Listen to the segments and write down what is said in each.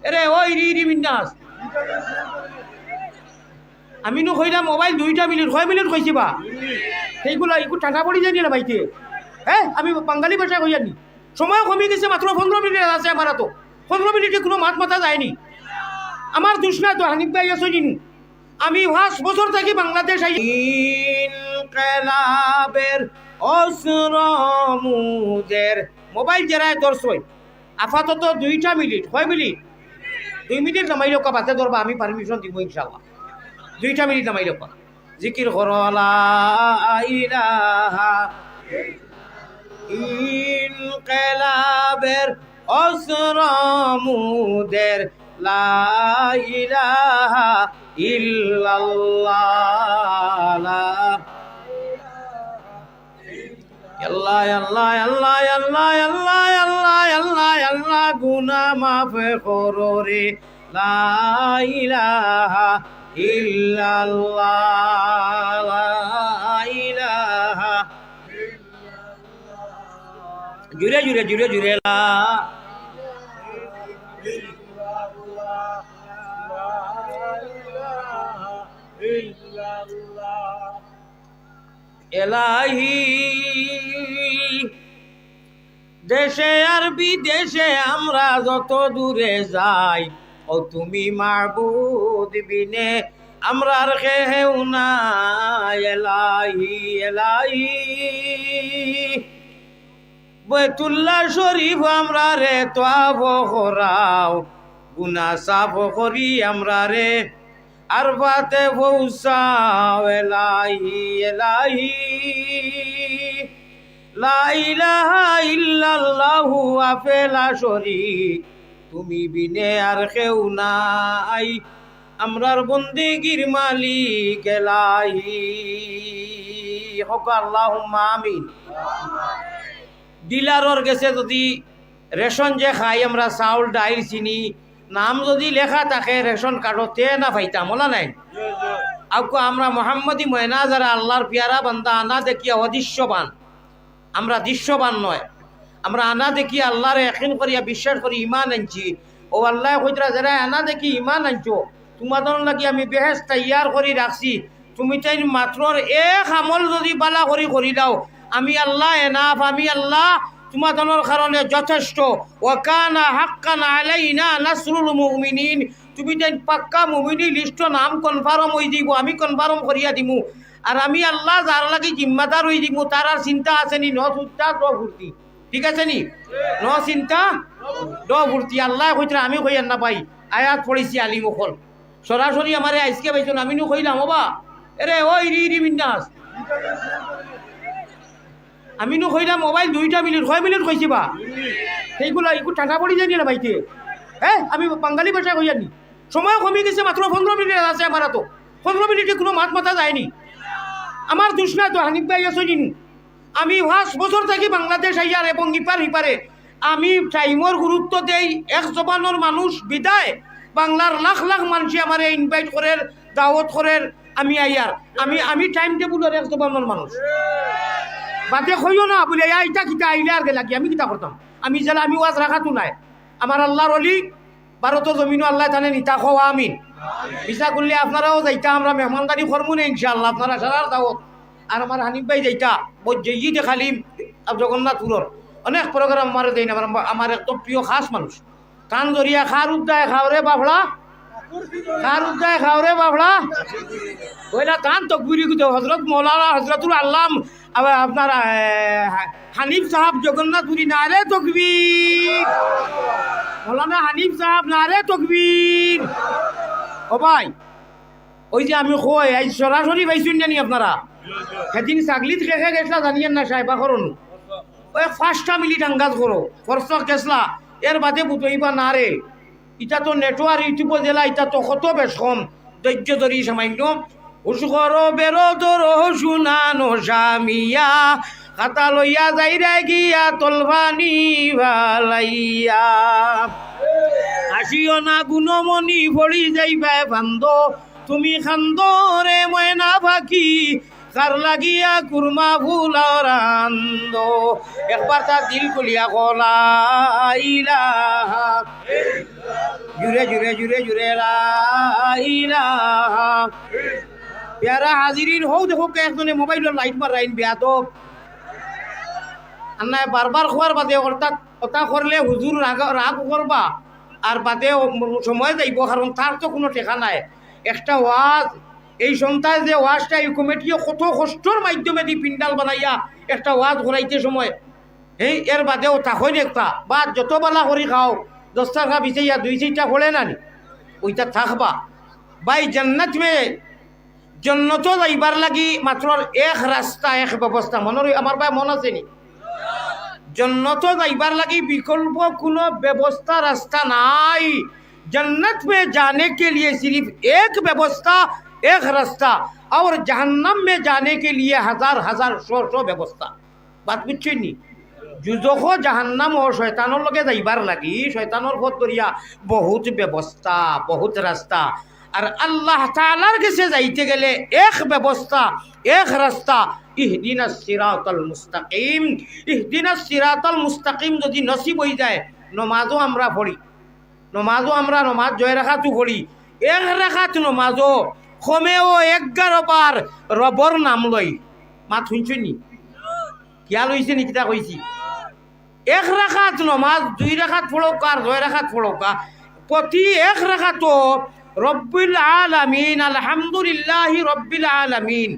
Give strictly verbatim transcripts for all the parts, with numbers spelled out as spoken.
এরে, ওই রি রি মিন্নাস। আমি নু কইলাম মোবাইল দুইটা মিনিট, কয় মিনিট কইছি বা? সেইগুলা একটু ঠান্ডা পড়ি যায়নি রে ভাইতে? হ্যাঁ, আমি বাঙালি ভাষায় কইয়ার নি। সময় কমি গেছে, মাত্র পনেরো মিনিট আছে আমার তো। পনেরো মিনিটে কোনো মাত মাতা যায়নি। আমার দুষ না তো, হানিফ ভাই আছো জিনু। আমি পাঁচ বছর থাকি বাংলাদেশ আই। ইনকিলাবের অস্ত্র মুদের। মোবাইল যেরায় ধরছই, আপাতত দুইটা মিনিট, কয় মিনিট? দুই মিনিট নামাইলে ওকা বাদে ধরবা, আমি পারমিশন দিব ইনশাআল্লাহ। দুইটা মিনিট নামাইলে ওকা। জিকির করো লা ইলাহা। ইনকিলাবের অস্ত্র মুদের লা ইলাহা ইল্লাল্লাহ। আল্লাহ, আল্লাহ, আল্লাহ, গুনা মাফ করো রে। লা ইলাহা ইল্লাল্লাহ, লা ইলাহা। জুরে, জুরে, জুরে, জুরে। লা এলাহি, দেশে আর বিদেশে আমরা যত দূরে যাই, ও তুমি মাবুদ বিনে আমরার কেউ নাই। এলাহি, এলাহি, বাইতুল্লাহ শরীফ আমরারে তওয়াফ করাও, গুনা সাফ করি আমরারে আরফাতে পৌঁছাও। এলাহি, এলাহি, লা ইলাহা ইল্লাল্লাহু ওয়াহদাহু লা শরীক, তুমি বিনে আর কেউ নাই, আমরার বন্দেগির মালিক এলাহি। কউক্কা আল্লাহুম্মা আমিন। ডিলারর গেছে যদি রেশন যে খাই আমরা, চাউল, ডাইল, চিনি, নাম যদি লেখা থাকে রেশন কার্ডো, তে না পাইতাম, অলা নায়? আউক্কা আমরা মোহাম্মদী ময়না যারা আল্লাহর পিয়ারা বান্দা, আনা দেখিয়া অদৃশ্যবান, আমরা দৃশ্যবান নয়, আমরা আনা দেখিয়া আল্লাহরে একিন করিয়া বিশ্বাস করি ইমান আনছি। ও আল্লায় কইতরা, যেরা আনা দেখি ইমান আনছো, তুমার লাগি আমি বেহেশত তৈয়ার করি রাখছি। তুমি তাইন মাত্রর এক আমল যদি বালা করি করি দাও, আমি আল্লাহ এনাফ, আমি আল্লাহ তুমার কারণে যথেষ্ট। ওয়া কানা হাক্কান আলাইনা নাসরুল মুমিনিন, তুমি তাইন পাক্কা মুমিনি লিস্টো নাম কনফার্ম অই দিবো, আমি কনফার্ম করিয়া দিমু। আর আমি আল্লাহ যার লাগি জিম্মাদার অই দিমু, তার আর চিন্তা আছে নি? ন চিন্তা, দ ফুর্তি, ঠিক আছে নি? ন চিন্তা, দ ফুর্তি। আল্লায় কইতরা, আমি কইয়ার না ভাই, আয়াত পড়ছি আলিম অকল। সরাসরি আমারে আইজকে পাইছইন, আমি নু কইলাম, ওবা, এরে, ওই রি রি মিন্নাস। আমি নু কইলাম, মোবাইল দুইটা মিনিট, কয় মিনিট কইছি বা? সেইগুলা একটু ঠান্ডা পড়ি যায়নি রে ভাইতে? হ্যাঁ, আমি বাঙালি ভাষায় কইয়ার নি। সময় কমি গেছে, মাত্র পনেরো মিনিট আছে আমার তো। পনেরো মিনিটে কোনো মাত মাতা যায়নি। আমার দুষ না তো, হানিফ ভাই আছো জিনু। আমি পাঁচ বছর থাকি বাংলাদেশ আইয়ার এবং ইপার হিপারে আমি টাইমর গুরুত্ব দেই, এক জবানর মানুষ বিদায় বাংলার লাখ লাখ মানষে আমারে ইনভাইট করের, দাওয়াত করের, আমি আইয়ার। আমি, আমি টাইম টেবুলর এক জবানর মানুষ। বাদে কইও না বুলে, "ইয়া, ইতা কিতা আইলে আর গেলা কি, আমি কিতা করতাম?" আমি জেলা, আমি ওয়াজ রাখাত নায়। আমার আল্লাহর অলি, ভারতর জমিনো আল্লায় তানে নিতা, কও আমিন। ইচ্ছা করলে আপনারাও যাইতা, আমরা মেহমানদারি করমু নে ইনশাআল্লাহ, আপনারা সারার দাওয়াত। আর আমার হানিফ ভাই যাইতা, বৈদ্যজিদে খালি আর জগন্নাথপুরর অনেক প্রোগ্রাম আমারে দেইন, আমার, আমার একদম প্রিয় খাস মানুষ। তান জরিয়া খার উদ্দায় খাওরে বাফড়া, খার উদ্দায় খাওরে বাফড়া। কইলা তান তকবিরি কুদে হজরত মৌলানা হজরতুল আল্লাম আবার আপনার, এ, হানিফ সাহেব জগন্নাথপুরী, নারে তকবীর। মৌলানা হানিফ সাহেব, নারে তকবীর। ও ভাই, ওই যে আমি কই, আইজ সরাসরি পাইছইন জানি আপনারা। সেদিন ছাগলিত খেখে গেছলা জানিয়েন না সাহেবা করুন। ওই পাঁচটা মিনিট আন্দাজ করো, ফরসক গেছলা, এর বাদে বুঝইবা না রে। ইটা তো নেটওয়ার্ক ইউটিউবো দিলা, ইটা তো কত বেশ কম। ধৈর্য ধরি সামান্য। হুশ করো বেরো ধরো শুনানো জামিয়া, খাতা লইয়া যাইরা গিয়া তলফানি ফালাইয়া। আসিও না গুণমণি পড়ি যাইবায় ফান্দ, তুমি খান্দো রে ময়না পাখি, কার লাগিয়া কুরমা ফুলাও রান্দো। একবার তার দিল খুলিয়া কও লা ইলাহা। জুরে জুরে জুরে জুরে লা ইলাহা। পেয়ারা হাজিরিন, হউ দেখউক্কা একজনে মোবাইলর লাইট মাররা, ইন বেয়াদব। আর নায় বারবার কওয়ার বাদে, অর্থাৎ কথা করলে হুজুর রাগ, রাগ করবা, আর বাদে সময় যাইবো, কারণ তার তো কুনু টেকা নাই। একটা ওয়াজ, এই সন্ধ্যায় যে ওয়াজটা এই কমিটিয়ে কত কষ্টর মাধ্যমেদি পিন্ডাল বানাইয়া একটা ওয়াজ করাইতে সময়, এই এর বাদেও থাকইন একটা, বা যত বালা করি খাও, দশটা খা বিছাইয়া দুই চাইরটা পড়ে না নি, ওইটা থাকবা। ভাই, জান্নাত মে, জন্নতো যাইবার লাগি মাত্র এক রাস্তা, এক ব্যবস্থা। মনে রই-, আমার ভাই মন আছে নি? জন্নতো যাইবার লাগি বিকল্প কুনু ব্যবস্থা, রাস্তা নাই। जन्नत में जाने के लिए सिर्फ एक व्यवस्था, एक रास्ता, और जहन्नम में जाने के लिए हजार हजार, सौ सौ व्यवस्था। বাত বুঝছইন নি? দুজখো জাহান্নামো শয়তানর লগে যাইবার লাগি, শয়তানর পথ ধরিয়া বহুত ব্যবস্থা, বহুত রাস্তা। আর আল্লাহ তাআলার গেছে যাইতে গেলে এক ব্যবস্থা, এক রাস্তা, ইহদিনাস সিরাতাল মুস্তাকিম। ইহদিনাস সিরাতাল মুস্তাকিম যদি নসিব অই যায়, নমাজও আমরা পড়ি, নমাজও আমরা নমাজ জয় রাকাতও পড়ি, এক রাকাত নমাজও কমেও এগারো বার রবর নাম লই। মাত হুনছইন নি? খিয়াল অইছে নি কিতা কইছি? এক রাকাত নমাজ, দুই রাকাত পড়উক্কা আর জয় রাকাত পড়উক্কা, প্রতি এক রাকাতো রব্বিল আলামিন, আলহামদুলিল্লাহি রব্বিল আলামিন,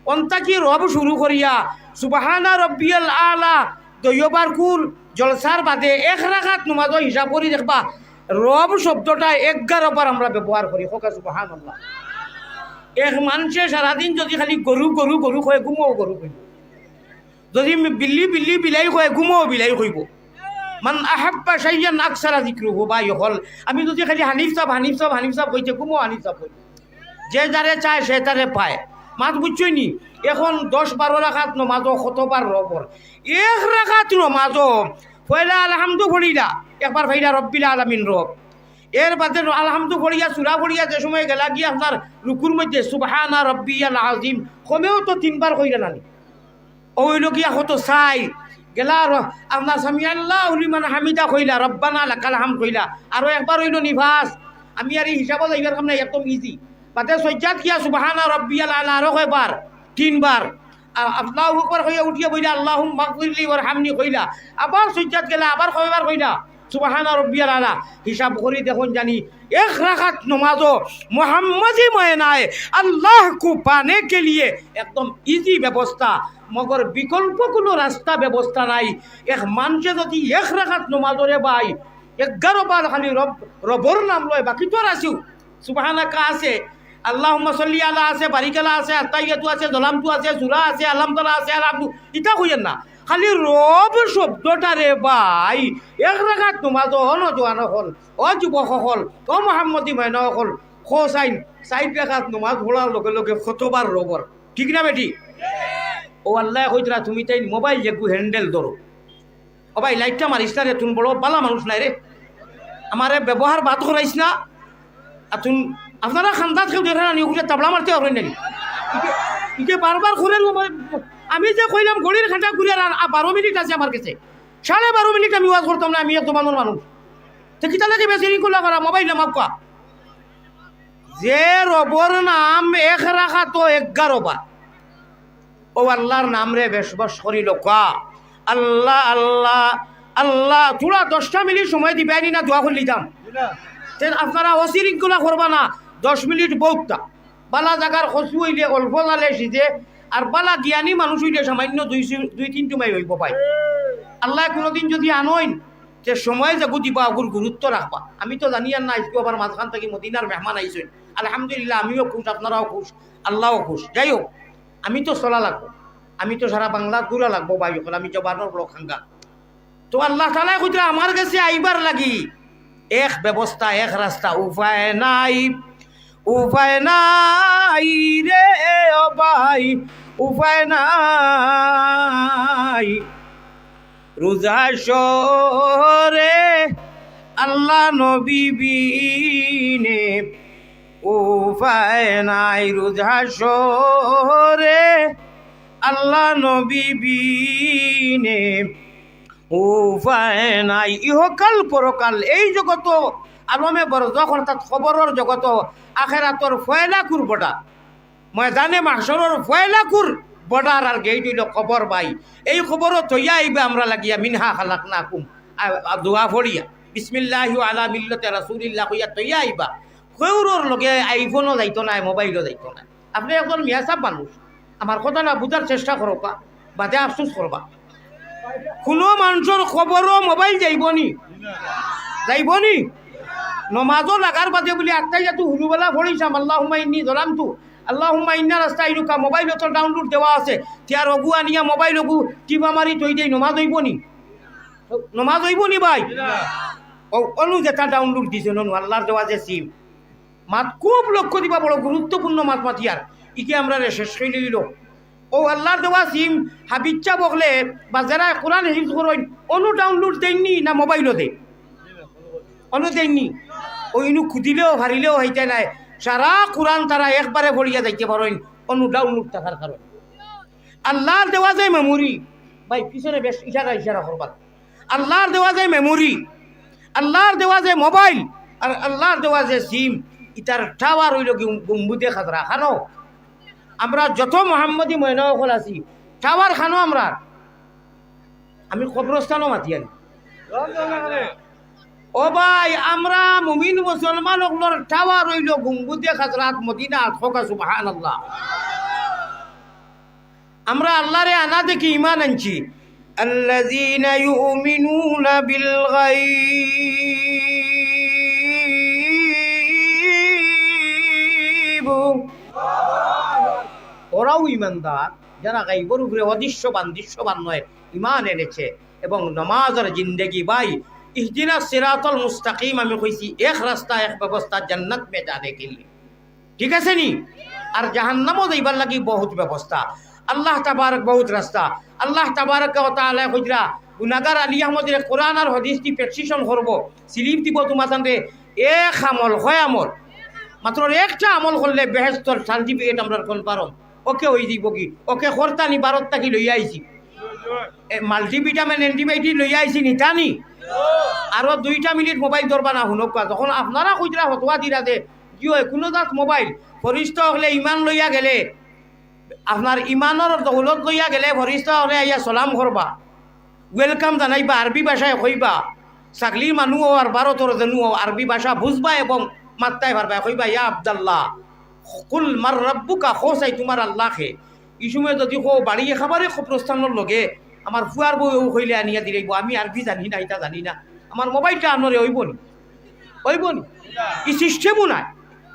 অন্তাকি রব শুরু করিয়া সুবহানা রব্বিয়াল আলা দইওবার কুর জলসার বাদে এক রাকাত নমাজও হিসাব করি দেখবা, রব শব্দটা এগারো বার আমরা ব্যবহার করি। কউক্কা সুবহানাল্লাহ। এক মানষে সারাদিন যদি খালি গরু, গরু, গরু কয়, ঘুমোও গরু কইবো। যদি বিল্লি, বিল্লি, বিলাই কয়, ঘুমোও বিলাই কইবো। মান আহাব্বা শাইয়ান আকসারা যিকরুহু, ভাই অকল। আমি যদি খালি হানিফ সাব, হানিফ সাব, হানিফ সাব কইতে, ঘুমোও হানিফ সাব কইবো। যে যারে চায়, সে তারে পায়। মাত বুঝছইন নি? এখন দশ বারো রাকাত নমাজও কতবার রবর। এক রাকাত নমাজও পয়লা আলহামদু পড়িলা, একবার পাইলা রব্বিল আলামিন রব। এর বাদে আলহামদু পড়িয়া, সূরা পড়িয়া যে সময় গেলা গিয়া আপনার রুকুর মধ্যে সুবহানা রব্বিয়াল আযীম, কমেও তো তিনবার কইলা না নি? অউ অইলো গিয়া কত চাইর। গেলা র-, আপনার সামিআল্লাহু লিমান হামিদা কইলা, রব্বানা লাকাল হামদ কইলা, আরো একবার অইলো নি পাঁচ। আমি আর ই হিসাবো যাইবার কাম নাই, একদম ইজি। বাদে সইজ্জাত গিয়া সুবহানা রব্বিয়াল আলা আরো কয়বার? তিনবার। আ-, আল্লাহু আকবার কইয়া উঠিয়া বইলা, আল্লাহুম্মা গফিরলি ওয়ারহামনি কইলা। আবার সইজ্জাত গেলা, আবার কয়বার কইলা? সুবহানা রব্বিয়াল আলা। হিসাব করি দেখইন জানি, এক রাকাত নমাজও মুহাম্মদী ময়নায় আল্লাহ কো পানে কে লিয়ে একদম ইজি ব্যবস্থা, মগর বিকল্প কুনু রাস্তা ব্যবস্থা নাই। এক মানষে যদি এক রাকাত নমাজরে ভাই এগারো বার খালি রব, রবর নাম লয়, বাকি তো আর আছেউ। সুবহানাকা আছে, আল্লাহুম্মা সাল্লি আলা আছে, বারিক আলা আছে, আত্তাহিয়াতু আছে, জলামতু আছে, সূরা আছে, আলাম তারা আছে, আলামতু, ইতা কইয়ের না। খালি রব শব্দটারে ভাই, এক রাকাত নমাজও, অ নওজোয়ান অকল, অ যুবক অকল, অ মুহাম্মদী ময়না অকল, কও চাইন, চাইর রাকাত নমাজ পড়ার লগে লগে কতবার রবর, ঠিক না বেটি? অউ আল্লায় কইতরা, তুমি তাইন মোবাইল যেগু হ্যান্ডেল ধরো, ও ভাই, লাইটটা মারিস না রে, তুন বড় বালা মানুষ নায় রে। আমারে ব্যবহার বাদ করাইস না। আর তুন, আপনারা খান্দাত কেউ দেখরা না নি, উঠে তাবলা মারতে পারইন না নি? ইকে, ইকে বারবার করের, ও মানে, আমি যে কইলাম ঘড়ির কাটা ঘুরিয়ার আর, আর বারো মিনিট আছে আমার গেছে। সাড়ে বারো মিনিট আমি ওয়াজ করতাম না, আমি এক জমানোর মানুষ। তে কিতা লাগি বেশি রিকুলা করা, মোবাইল নামাক্কা। যে রবর নাম এক রাকাতো এগারো বার। অউ আল্লার নামরে বেশ বেশ করি লউক্কা। আল্লা, আল্লা, আল্লা। থুড়া দশটা মিনিট সময় দিবায়নি না, দোয়া করি লিতাম। তে আপনারা অশৃঙ্খলা করবা না, দশ মিনিট বউততা। বালা জাগার কচু অইলে অল্প জালে সিজে, আর বালা জ্ঞানী মানুষ অইলে সামান্য দুই সি-, দুই তিন টুমাই অইবো ভাই। আল্লায় কুনুদিন যুদি আনইন, তে সময় যেগু দিবা, অগুর গুরুত্ব রাখবা। আমি তো জানিয়ার না, আইজকু আবার মাঝখান থাকি মদিনার মেহমান আইছইন। আলহামদুলিল্লাহ, আমিও খুশ, আপনারাও খুশ, আল্লাও খুশ। যাই হউক, আমি তো চলা লাগবো, আমি তো সারা বাংলাত ঘুরা লাগবো ভাই অকল, আমি জবানর বড় খাঙ্গা। তো আল্লাহ তাআলায় কইতরা আমার গেছে আইবার লাগি এক ব্যবস্থা, এক রাস্তা, উপায় নাই, উপায় নাই রে ও ভাই, উপায় নাই। রোজ হাশরে আল্লা নবী বিনে উপায় নাই, রোজ হাশরে আল্লা নবী বিনে উপায় নাই। ইহকাল পরকাল এই জগত আলমে বরজখ অর্থাৎ কবরর জগত, আখেরাতর ফয়লাকুর বর্ডার, ময়দানে মাহশরর ফয়লাকুর বর্ডার আর গেইট অইলো কবর ভাই। এই কবরো থইয়া আইবা আমরা লাগিয়া মিনহা খালাকনাকুম, আ, আ, দোয়া পড়িয়া, বিসমিল্লাহি ওয়া আলা মিল্লাতি রাসূলিল্লাহ কইয়া থইয়া আইবা। কেউরর লগে আইফোনও যাইতো নায়, মোবাইলও যাইতো নায়। আপনে একজন মিয়াসাব মানুষ, আমার কথাটা বুঝার চেষ্টা করউক্কা, বাদে আফসোস করবা। কুনু মানষর কবরো মোবাইল যাইবো নি? যাইবো নি? নমাজো লাগার বাদে বুলি আত্তাহিয়াতু হুরুবালা পড়িছাম, আল্লাহুম্মা ইন্নী যালামতু, আল্লাহুম্মা ইন্না নাস্তাইনুকা, মোবাইলো তো ডাউনলোড দেওয়া আছে, তে আর অগু আনিয়া মোবাইল অগু টিপা মারি থই দেই, নমাজ অইবো নি? নমাজ অইবো নি ভাই? অউ, অনো যেটা ডাউনলোড দিছইন, অনো আল্লার দেওয়া যে সিম, মাত খুব লক্ষ্য দিবা, বড় গুরুত্বপূর্ণ মাত মাতিয়ার। ইকে আমরারে শেষ করি লইলো। অউ আল্লার দেওয়া সিম হাফিজ সাব অকলে বা যেরা কোরআন হিফজ করইন, অনো ডাউনলোড দেইন নি না মোবাইলো দেইন? অনো দেইন নি? অউ ইনো খুদিলেও ফারিলেও অইতো নায়। সারা কোরআন তারা একবারে পড়িয়া যাইতে পারইন, অনো ডাউনলোড থাকার কারণে। আল্লার দেওয়া যে মেমোরি, ভাই পিছনে বেশ ইশারা ইশারা করবা। আল্লার দেওয়া যে মেমোরি, আল্লার দেওয়া যে মোবাইল, আর আল্লার দেওয়া যে সিম, ইতার টাওয়ার অইলো গি-, গম্বুজে খাজরা। খানো আমরা যত মোহাম্মদী ময়না অকল আছি, টাওয়ার খানো আমরা, আমি কবরস্থানও মাতিয়ার নি। ও ভাই, আমরা মুমিন মুসলমান অকলর টাওয়ার অইলো গম্বুজে খাজরাত মদিনাত। কউক্কা সুবহানাল্লাহ। আমরা আল্লারে আনা দেখি ইমান আনছি। الذين يؤمنون بالغيب। ওরাও ইমানদার, যারা গাইবর উপরে অদৃশ্যবান, দৃশ্যবান নয়, ইমান এনেছে এবং নমাজর জিন্দেগি। ভাই, ইহদিনাস সিরাতাল মুস্তাকিম আমি কইছি, এক রাস্তা, এক ব্যবস্থা, জান্নাত মে জানে কে লিয়ে। ঠিক আছে নি? আর জাহান্নামও যাইবার লাগি বহুত ব্যবস্থা। আল্লাহ তাবারক বহুত রাস্তা। আল্লাহ তাবারক ওয়া তাআলায় কইরা, গুনাগার আলী আহমদরে কোরআন আর হাদিস দি প্রেসক্রিপশন করবো, স্লিপ দিবো তুমার সামনে, এক আমল, কয় আমল, মাত্র একটা আমল করলে বেহেশতর সার্টিফিকেট আমরার কনফার্ম। ওকে অই যাইবো গি? ওকে করতা নি, ভারত থাকি লইয়া আইছি। এ, মাল্টিভিটামিন, অ্যান্টিবায়োটিক লইয়া আইছি, নিতা নি? আরো দুইটা মিনিট মোবাইল ধরবা না, হুনউক্কা। যখন আপনারা কইতরা ফতোয়া দিরা যে, জি অয়, কুনু জাত মোবাইল, ফরিস্তা অকলে ইমান লইয়া গেলে, আপনার ইমানর দৌলত লইয়া গেলে, ফরিস্তা অকলে আইয়া সালাম করবা। ওয়েলকাম জানাইবা, আরবি ভাষায় কইবা, ছাগলির মানু অও আর ভারতর যেনু অও, আরবি ভাষা বুঝবা এবং মাততায় পারবা। কইবা, "ইয়া আব্দাল্লাহ, কুল মান রাব্বুকা, কও চাই তুমার আল্লাহ কে।" ই সময় যুদি কও, "বাড়ি একেবারে কবরস্থানর লগে, আমার ফুয়ার বউ অউ কইলে আনিয়া দিলাইবো, আমি আরবি জানি না, ইতা জানি না, আমার মোবাইলটা আনরে অইবো নি?" অইবো নি? ই সিস্টেমও নাই।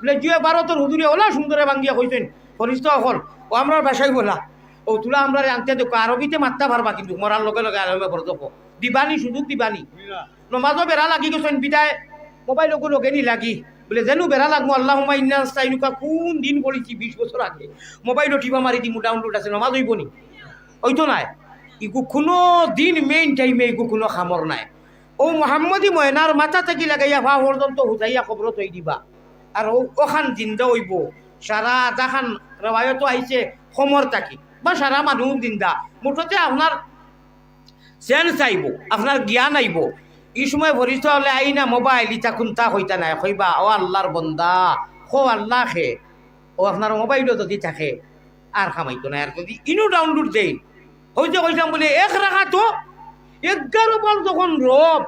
বুলে, "জি অয়, ভারতর হুজুরে অলা সুন্দরে ভাঙ্গিয়া কইছইন, ফরিস্তা অকল, অউ আমরার ভাষায় বলা, অউ তুলা আমরারে আনতে দেখো, আরবিতে মাততা পারবা, কিন্তু মরার লগে লগে আরবি পড়তো কও।" দিবা নি, সুযোগ দিবা নি? নমাজো বেড়া লাগি গেছইন, বিদায় মোবাইল অগু লগে নি লাগি। বুলে, "যেনু বেড়া লাগমু, আল্লাহুম্মা ইন্না নাস্তাইনুকা কুন দিন পড়িছি, বিশ বছর আগে, মোবাইলো টিপা মারি দিমু, ডাউনলোড আছে, নমাজ অইবো নি?" অইতো নায়। ইগু কুনু দিন মেইন টাইমে ইগু কুনু কামর নায়। অউ মোহাম্মদী ময়নার মাথা থাকি লাগাইয়া পা পর্যন্ত হুজাইয়া কবরো থই দিবা। আর অউ অখান জিন্দা অইবো। সারা আধাখান রেওয়ায়তো আইছে কমর থাকি। বা সারা মানুষ জিন্দা। মুঠতে আপনার সেন্স আইবো, আপনার জ্ঞান আইবো। ই সময় ফরিস্তা অকলে আইনা মোবাইল ইতা কুন্তা কইতা নায়। কইবা, "ও আল্লার বন্দা, কও আল্লা কে।" অউ আপনার মোবাইলো যুদি থাকে, আর কামাইতো নায়। আর যুদি ইনো ডাউনলোড দেইন, অউ যে কইছলাম বুলে, এক রাকাতো এগারো বার যখন রব,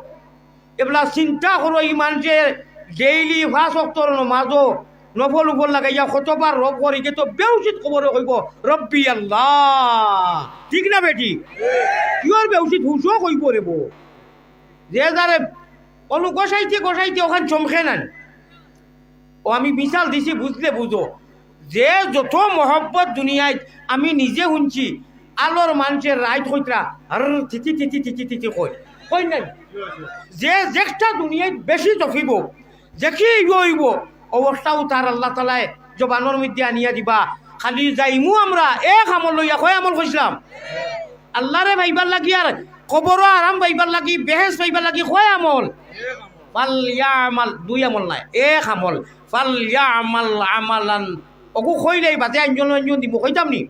এবলা চিন্তা করো, ই মানষে ডেইলি পাঁচ ওয়াক্তর নমাজো নফল উপর লাগাইয়া কতবার রব করি, কে তো বেউসিত কবরে কইবো, "রব্বি আল্লাহ।" ঠিক না বেটি? কিওর বেউসিত হুশো কইবো রে বো। যে যারে অনু গোসাইতে গোসাইতে অখান চমকে নানি। অউ আমি মিসাল দিছি, বুঝলে বুঝো। যে যত মহব্বত দুনিয়াত আমি নিজে হুনছি, আলোর মানষে রাইত কইতরা, "হর থিথি থিথি থিথি থিথি" কয়। কয় নাই? যে যেকটা দুনিয়াত বেশি জফিবো, যেকি ইয়ো অইবো, অবস্থাও তার আল্লা তাআলায় জবানর মধ্যে আনিয়া দিবা। খালি যাইমু আমরা এক আমল লইয়া, কয় আমল কইছলাম? আল্লারে পাইবার লাগি আর কবরো আরাম পাইবার লাগি, বেহেশত পাইবার লাগি কয় আমল? ফালইয়ামাল, দুই আমল নায়, এক আমল। ফালইয়ামাল আমালান, অগু কইলেই বাদে আঞ্জন আঞ্জন দিমু, কইতাম নি?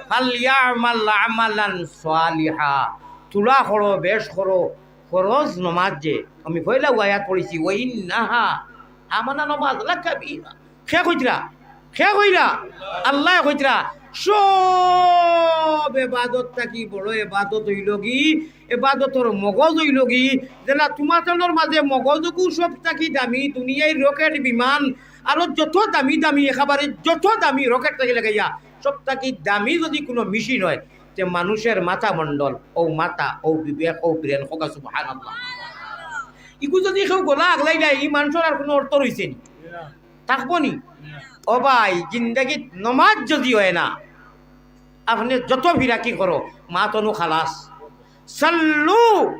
ফালইয়ামাল আমালান সালিহা, তুলা করো, বেশ করো, ফরজ নমাজ যে, আমি পয়লা আয়াত পড়ছি, "ওয়া ইন্নাহা", হা মানে নমাজ, "লাকাবীরা।" কে কইতরা? কে কইরা? আল্লায় কইতরা। সব এবাদত থাকি বড় এবাদত অইলোগি, এবাদতর মগজ অইলোগি, যেলা তুমার তলর মাঝে মগজগু সব থাকি দামি, দুনিয়ার রকেট বিমান, আরো যত দামি দামি, একেবারে যত দামি রকেট থাকি লাগাইয়া, সব থাকি দামি যদি কুনু মেশিন অয়, তে মানুষর মাথা মণ্ডল, অউ মাথা, অউ বিবেক, অউ ব্রেন, কউক্কা সুবহানাল্লাহ। ইগু যদি কেউ গলা আগলাই দেয়, ই মানষর আর কুনু অর্থ রইছে নি? থাকবো নি? ও ভাই, জিন্দেগিত নমাজ যদি অয় না, আপনে যত ফিরাকি করো, মাতনু খালাস। সাল্লু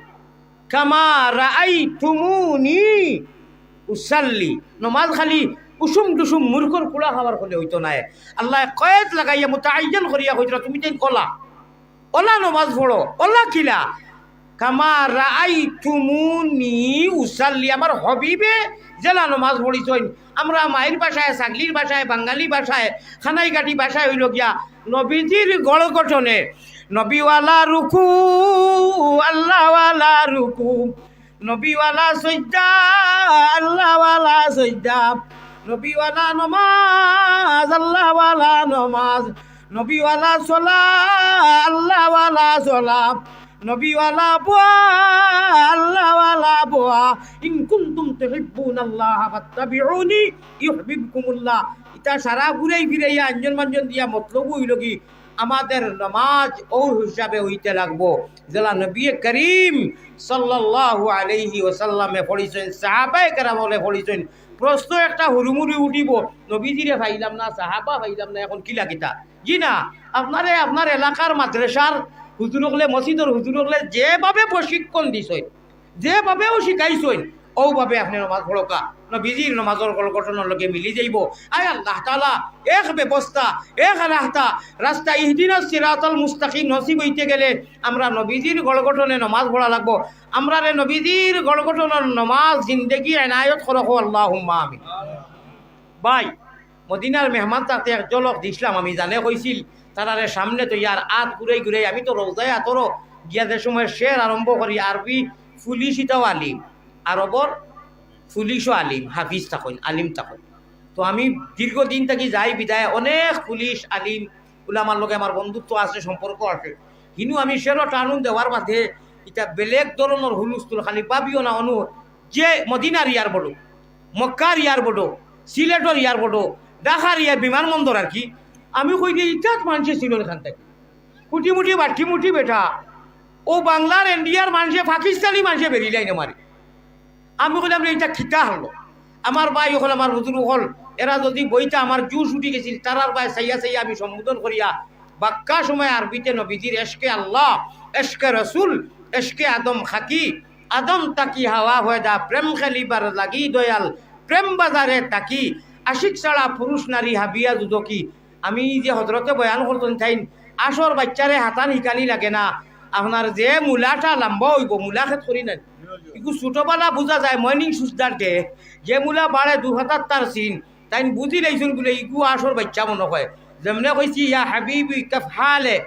কামা রাআইতুমুনি উসাল্লি। নমাজ খালি উসুম টুসুম মুরগর কুড়া খাবার করলে অইতো নায়। আল্লায় কয়েদ লাগাইয়া মুতাআইয়ান করিয়া কইতরা, "তুমি তাইন অলা, অলা নমাজ পড়ো, অলা কিলা?" "কামা রাআইতুমুনি উসাল্লি।" আমার হাবিবে যেলা নমাজ পড়িছইন, আমরা মাইর ভাষায়, ছাগলির ভাষায়, বাঙালি ভাষায়, কানাইঘাটি ভাষায় অইলো গিয়া নবীজির গড় গঠনে নবীওয়ালা রুকু, আল্লাহওয়ালা রুকু, নবীওয়ালা সইজদা, আল্লাহওয়ালা সইজদা, নবীওয়ালা নমাজ, আল্লাহওয়ালা নমাজ, নবীওয়ালা সলা, আল্লাহওয়ালা সলা, নবীওয়ালা বওয়া, আল্লাহওয়ালা বওয়া। ইন কুনতুম তুহিব্বুনাল্লাহা ফাত্তাবিউনি ইউহবিবকুমুল্লাহ। ইতা সারা ঘুরাই ফিরাইয়া আঞ্জন মাঞ্জন দিয়া মতলব অইলো কি, আমাদের নমাজ অউ হিসাবে অইতে লাগবো, যেলা নবী করিম সাল্লাল্লাহু আলাইহি ওয়াসাল্লামে পড়িছইন, সাহাবায়ে কেরামে পড়িছইন। প্রশ্ন একটা হুরুমুরু উঠিবো, নবীজিরে পাইলাম না, সাহাবা পাইলাম না, এখন কিলা কিতা? জি না, আপনারে আপনার এলাকার মাদ্রাসার হুজুর অকলে, মসজিদর হুজুর অকলে যেভাবে প্রশিক্ষণ দিছইন, যেভাবেও শিখাইছইন, অউভাবে আপনে নমাজ পড়উক্কা, নবীজির নমাজর গড় গঠনর লগে মিলি যাইবো। আয় আল্লাহ তাআলা, এক ব্যবস্থা, এক রাস্তা, রাস্তা ইহদিনাস সিরাতাল মুস্তাকিম নসিব অইতে গেলে আমরা নবীজির গড় গঠনে নমাজ পড়া লাগবো। আমরারে নবীজির গড় গঠনর নমাজ জিন্দেগি এনায়েত করো, আল্লাহুম্মা আমিন। ভাই, মদিনার মেহমান থাকতে এক ঝলক দিছলাম আমি, জানে কইছিল, তারারে সামনে তো ইয়ার আত ঘুরাই ঘুরাই, আমি তো রওজায়ে আতহারো গিয়া যে সময় শের আরম্ভ করি, আরবি পুলিশ ইতাও আলিম, আরবর পুলিশও আলিম, হাফিজ থাকইন, আলিম থাকইন। তো আমি দীর্ঘদিন থাকি যাই বিদায় অনেক পুলিশ আলিম উলামার লগে আমার বন্ধুত্ব আছে, সম্পর্ক আছে। হিনু আমি শেরো টানুন দেওয়ার বাদে ইতা বেলেগ ধরনর হুলুস্থুল, খালি ভাবিও না অনু যে মদিনার এয়ারপোর্ট, মক্কার এয়ারপোর্ট, সিলেটর এয়ারপোর্ট, ঢাকার এয়ার বিমানবন্দর আর কি। আমি কই যে ইতাত মানষে ছিল এখান থেকে কুটি মুটি বাটি মুটি বেটা, ও বাংলার ইন্ডিয়ার মানষে পাকিস্তানি মানষে বেরিলাই না মারে। আমি কইলাম রে, ইটা কিতা হলো? আমার ভাই অকল, আমার হুজুর অকল, এরা যদি বইতা আমার জুশ উঠি গেছিল, তারার ভাই চাইয়া চাইয়া আমি সম্বোধন করিয়া বাক্কা সময় আরবিতে নবীজির এশকে আল্লাহ, এশকে রসুল, এশকে আদম খাকি, আদম তাকি হাওয়া হয়দা, প্রেম খেলিবার লাগি দয়াল, প্রেম বাজারে তাকি, আশিক ছাড়া পুরুষ নারী হাবিয়া দুদকি। আমি যে হজরতে বয়ান করছেন, তাইন আসর বাচ্চারে হাতান হিকানি লাগে না। আপনার যে মুলাটা লম্বা অইবো, মুলা খেত করি না, ইগু ছোটবেলা বুঝা যায়, মর্নিং সুজদার দে, যে মুলা বাড়ে দু হাতার তার সিন, তাইন বুঝি লাইছইন বুলে ইগু আসর বাচ্চা মনে হয়। যেমনে কইছি, "ইয়া হাবিবি কাফ হালে,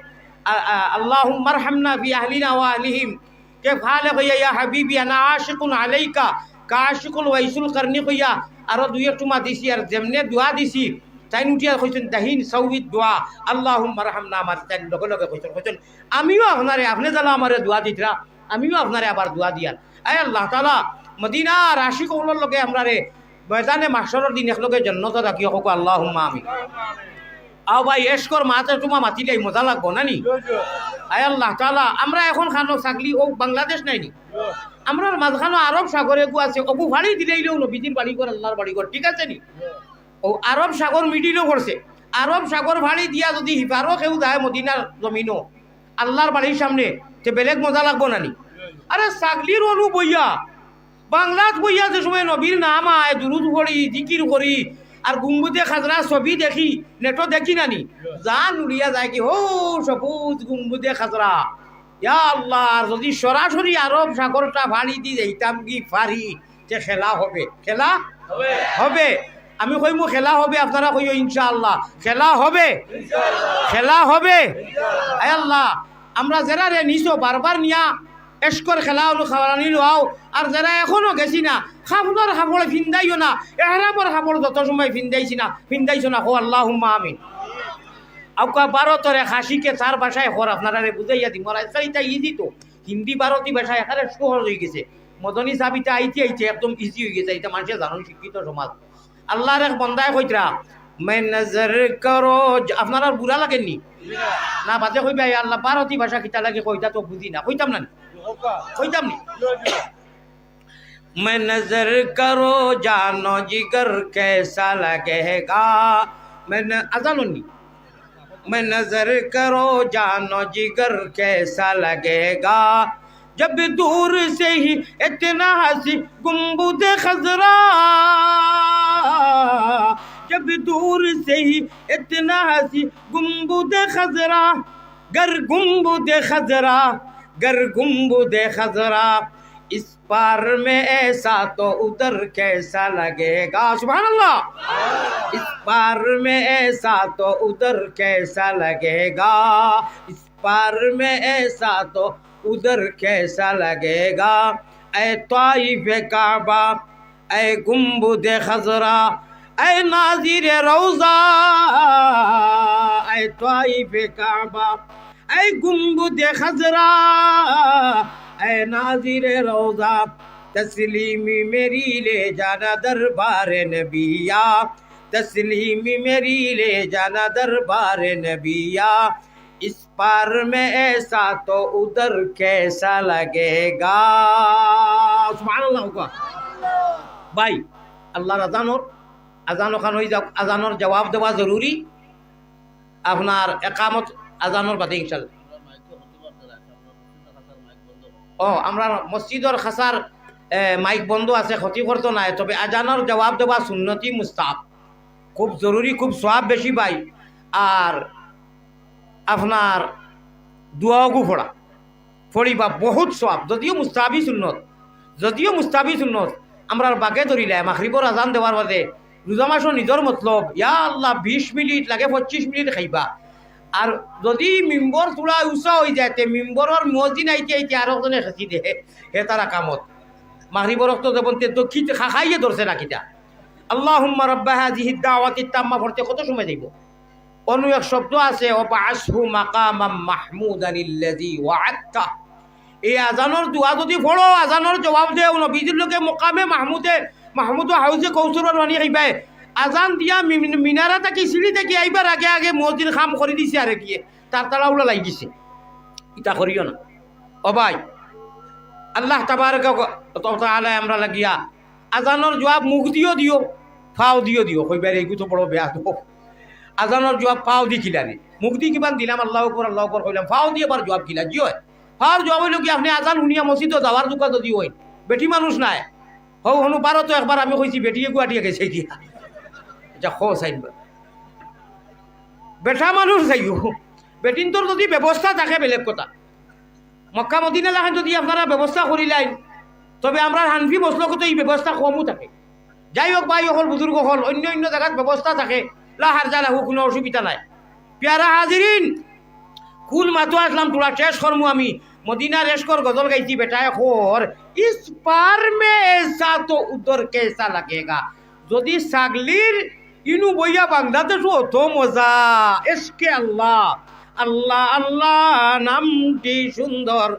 আ-, আ-, আল্লাহুম্মা আরহামনা ফি আহলিনা ওয়া আহলিহিম।" কে ফালে কইয়া, "ইয়া হাবিবি আনা আশিকুন আলাইকা", কা আশিকুল ওয়াইসুল কারনি কইয়া, আরো দুই এক টুমা দিছি, আর যেমনে দোয়া দিছি, তাইন উঠিয়া কইছইন, "দাহিন সাউবিদ দোয়া, আল্লাহুম্মা আরহামনা", আমার তাইন লগে লগে কইছইন, কইছইন, "আমিও আপনারে, আপনে যালা আমারে দোয়া দিতরা, আমিও আপনারে আবার দোয়া দিয়ার।" আয় আল্লাহ তাআলা, মদিনার আশিক অকলর লগে আমরারে ময়দানে মাহশরর দিন একলগে জন্নত রাখিও, কউক্কা আল্লাহুম্মা আমিন। আও ভাই, এশকর মাতে তুমা মাতিলাই মজা লাগবো না নি? আয় আল্লাহ তাআলা, আমরা এখন খানো ছাগলি, ও বাংলাদেশ নাই নি? আমরার মাঝখানো আরব সাগর এগু আছে, ওগু ফাড়ি দিলাইলেও নবীজির বাড়িঘর, আল্লাহর বাড়িঘর, ঠিক আছে নি? ও আরব সাগর মিডিলও করছে, আরব সাগর ফাড়ি দিয়া যদি হিফারও কেউ যায় মদিনার জমিনও, আল্লাহর বাড়ির সামনে, তে বেলেগ মজা লাগবো না নি? আরে ছাগলির অনু বইয়া, বাংলাত বইয়া যে সময় নবীর নাম আয়, দুরুদ পড়ি, জিকির করি, আর গুম্বুদে খাজরা ছবি দেখি, নেটো দেখি না নি? জান উড়িয়া যায় কি, হো সবুজ গুম্বুদে খাজরা। ইয়া আল্লাহ, আর যদি সরাসরি আরব সাগরটা ফাড়ি দি যাইতাম কি ফাড়ি, যে খেলা হবে, খেলা হবে। আমি কইমু খেলা হবে, আপনারা কইও ইনশাআল্লাহ, খেলা হবে, খেলা হবে। আয় আল্লাহ, আমরা যেরারে নিছো বারবার নিয়া এশকর খেলা অনো খাওয়ানি লওয়াও। আর যেরা এখনো গেছি না, কাফনর কাপড় ফিন্দাইও না, এহরামর কাপড় যত সময় ফিন্দাইছি না, ফিন্দাইছো না, কও আল্লাহুম্মা আমিন। আউক্কা ভারতরে খাসিকে তার ভাষায় কর, আপনারারে বুঝাইয়া দিমু। আর আজকাল ইতা ইজি তো, হিন্দি ভারতী ভাষা একেবারে সহজ অইগেছে। মদনী সাব ইতা আইতে আইতে একদম ইজি অইগেছে, ইতা মানষে জানইন, শিক্ষিত সমাজ। আল্লার এক বন্দায় কইতরা, "মে নজর করো জ-," আপনারার বুরা লাগেনি? না, বাদে কইবা, "এ আল্লা, ভারতী ভাষা কিতা লাগে কইতা তো বুঝি না।" কইতাম না নি? কইতাম নি? "মে নজর করো জানো জিগর কেসা লাগেগা।" মে ন-, আজান অনি। "মে নজর করো জানো জিগর কেসা লাগেগা।" جب دور سے ہی اتنا ہنسی گنبد خضرا، جب دور سے ہی اتنا ہنسی گنبد خضرا، گر گنبد خضرا، گر گنبد خضرا، اس پار میں ایسا تو ادھر کیسا لگے گا۔ سبحان اللہ۔ اس پار میں ایسا تو ادھر کیسا لگے گا، اس پار میں ایسا تو ادھر کیسا لگے گا۔ اے طائف کعبہ، اے گنبد خضرا، اے ناظر روضہ، اے طائف کعبہ، اے گنبد خضرا، اے ناظر روضہ، تسلیم میری لے جانا دربار نبیا، تسلیم میری لے جانا دربار نبیا، اس پار میں ایسا تو ادھر کیسا لگے گا۔ سبحان اللہ ہوگا۔ ভাই, আল্লার আজানর, আজান অখান অইযাউক, আজানর জবাব দেওয়া জরুরি। আপনার একামত আজানর বাদে ইনশাআল্লাহ। ও, আমরার মসজিদর খাছার, এ, মাইক বন্ধ আছে, ক্ষতি করতো নায়, তবে আজানর জবাব দেওয়া সুন্নতি মুস্তাহাব, খুব জরুরি, খুব সওয়াব বেশি ভাই। আর আপনার দোয়াওগু পড়া, পড়িবা, বহুত সওয়াব, যদিও মুস্তাহাবি সুন্নত, যদিও মুস্তাহাবি সুন্নত। আমরার বাগে ধরিলায়, মাগরিবর আজান দেওয়ার বাদে, রোজা মাসো নিজর মতলব, ইয়া আল্লাহ, বিশ মিনিট লাগে, পঁচিশ মিনিট খাইবা। আর যদি মিম্বর থুড়া উচা অইযায়, তে মিম্বরর মুয়াজ্জিন আইতে আইতে আরক জনে খেছি দে, হে তার একামত। মাগরিবর অক্ত যেবন তে দক্ষিণ খা-, খাইয়ে ধরছে না কিতা? আল্লাহুম্মা রাব্বা হাযিহিদ দাওয়াতিত তাম্মা পড়তে কত সময় যাইবো? অনো এক শব্দ আছে, "ওয়াবআসহু মাকামাম মাহমুদান আল্লাযী ওয়াআদতা।" এই আজানর দোয়া যদি পড়ো, আজানর জবাব দেও, নবীজির লগে মকামে মাহমুদে, মাহমুদ হাউজে কৌসর পানি খাইবায়। আজান দিয়া মি-, মিনারা থাকি, সিঁড়ি থাকি আইবার আগে আগে মুয়াজ্জিন কাম করি দিছে, আরে গিয়ে তার তাড়াহুড়া লাগি গেছে। ইতা করিও না। ও ভাই, আল্লাহ তাবারাকা ওয়া তাআলা আমরা লাগিয়া আজানর জবাব মুখ দিও দিও, পাও দিও দিও, কইবার এইগু তো বড় বেয়াদব। আজানর জবাব পাও দি কিলারে? মুখ দি কিমান দিলাম, আল্লাহু আকবার, আল্লাহু আকবার কইলাম, পাও দি আবার জবাব কিলা? জি অয়, পাওর জবাব অইলো কি, আপনে আজান হুনিয়া মসজিদো যাওয়ার দোকা যদি অইন, বেটি মানুষ নায়, হউ হনু পারো তো একবার আমি কইছি, বেটি এগু আটিয়া গেছে গিয়া। আচ্ছা, খো সাইন বা। বেটা মানুষ যাইও, বেটিন্তর যদি ব্যবস্থা থাকে বেলেগ কথা। মক্কা মদিনা লাখান যদি আপনারা ব্যবস্থা করিলাইন, তবে আমরার হানফি মসলকো তো ই ব্যবস্থা কমও থাকে। যাই হোক ভাই অকল, বুজুর্গ অকল, অইন্য অইন্য জাগাত ব্যবস্থা থাকে, লা হারজা লাহু, কুনু অসুবিধা নাই। পিয়ারা হাজিরিন, কুন মাতো আছলাম, থুড়া শেষ করমু আমি। মদিনার এশকর গজল গাইছি বেটায় কর, "ইস পার মে এসা তো উদর কেসা লাগেগা।" যদি ছাগলির ইনু বইয়া বাংলাদেশো অত মজা, এশকে আল্লাহ, আল্লাহ আল্লাহ নামটি সুন্দর।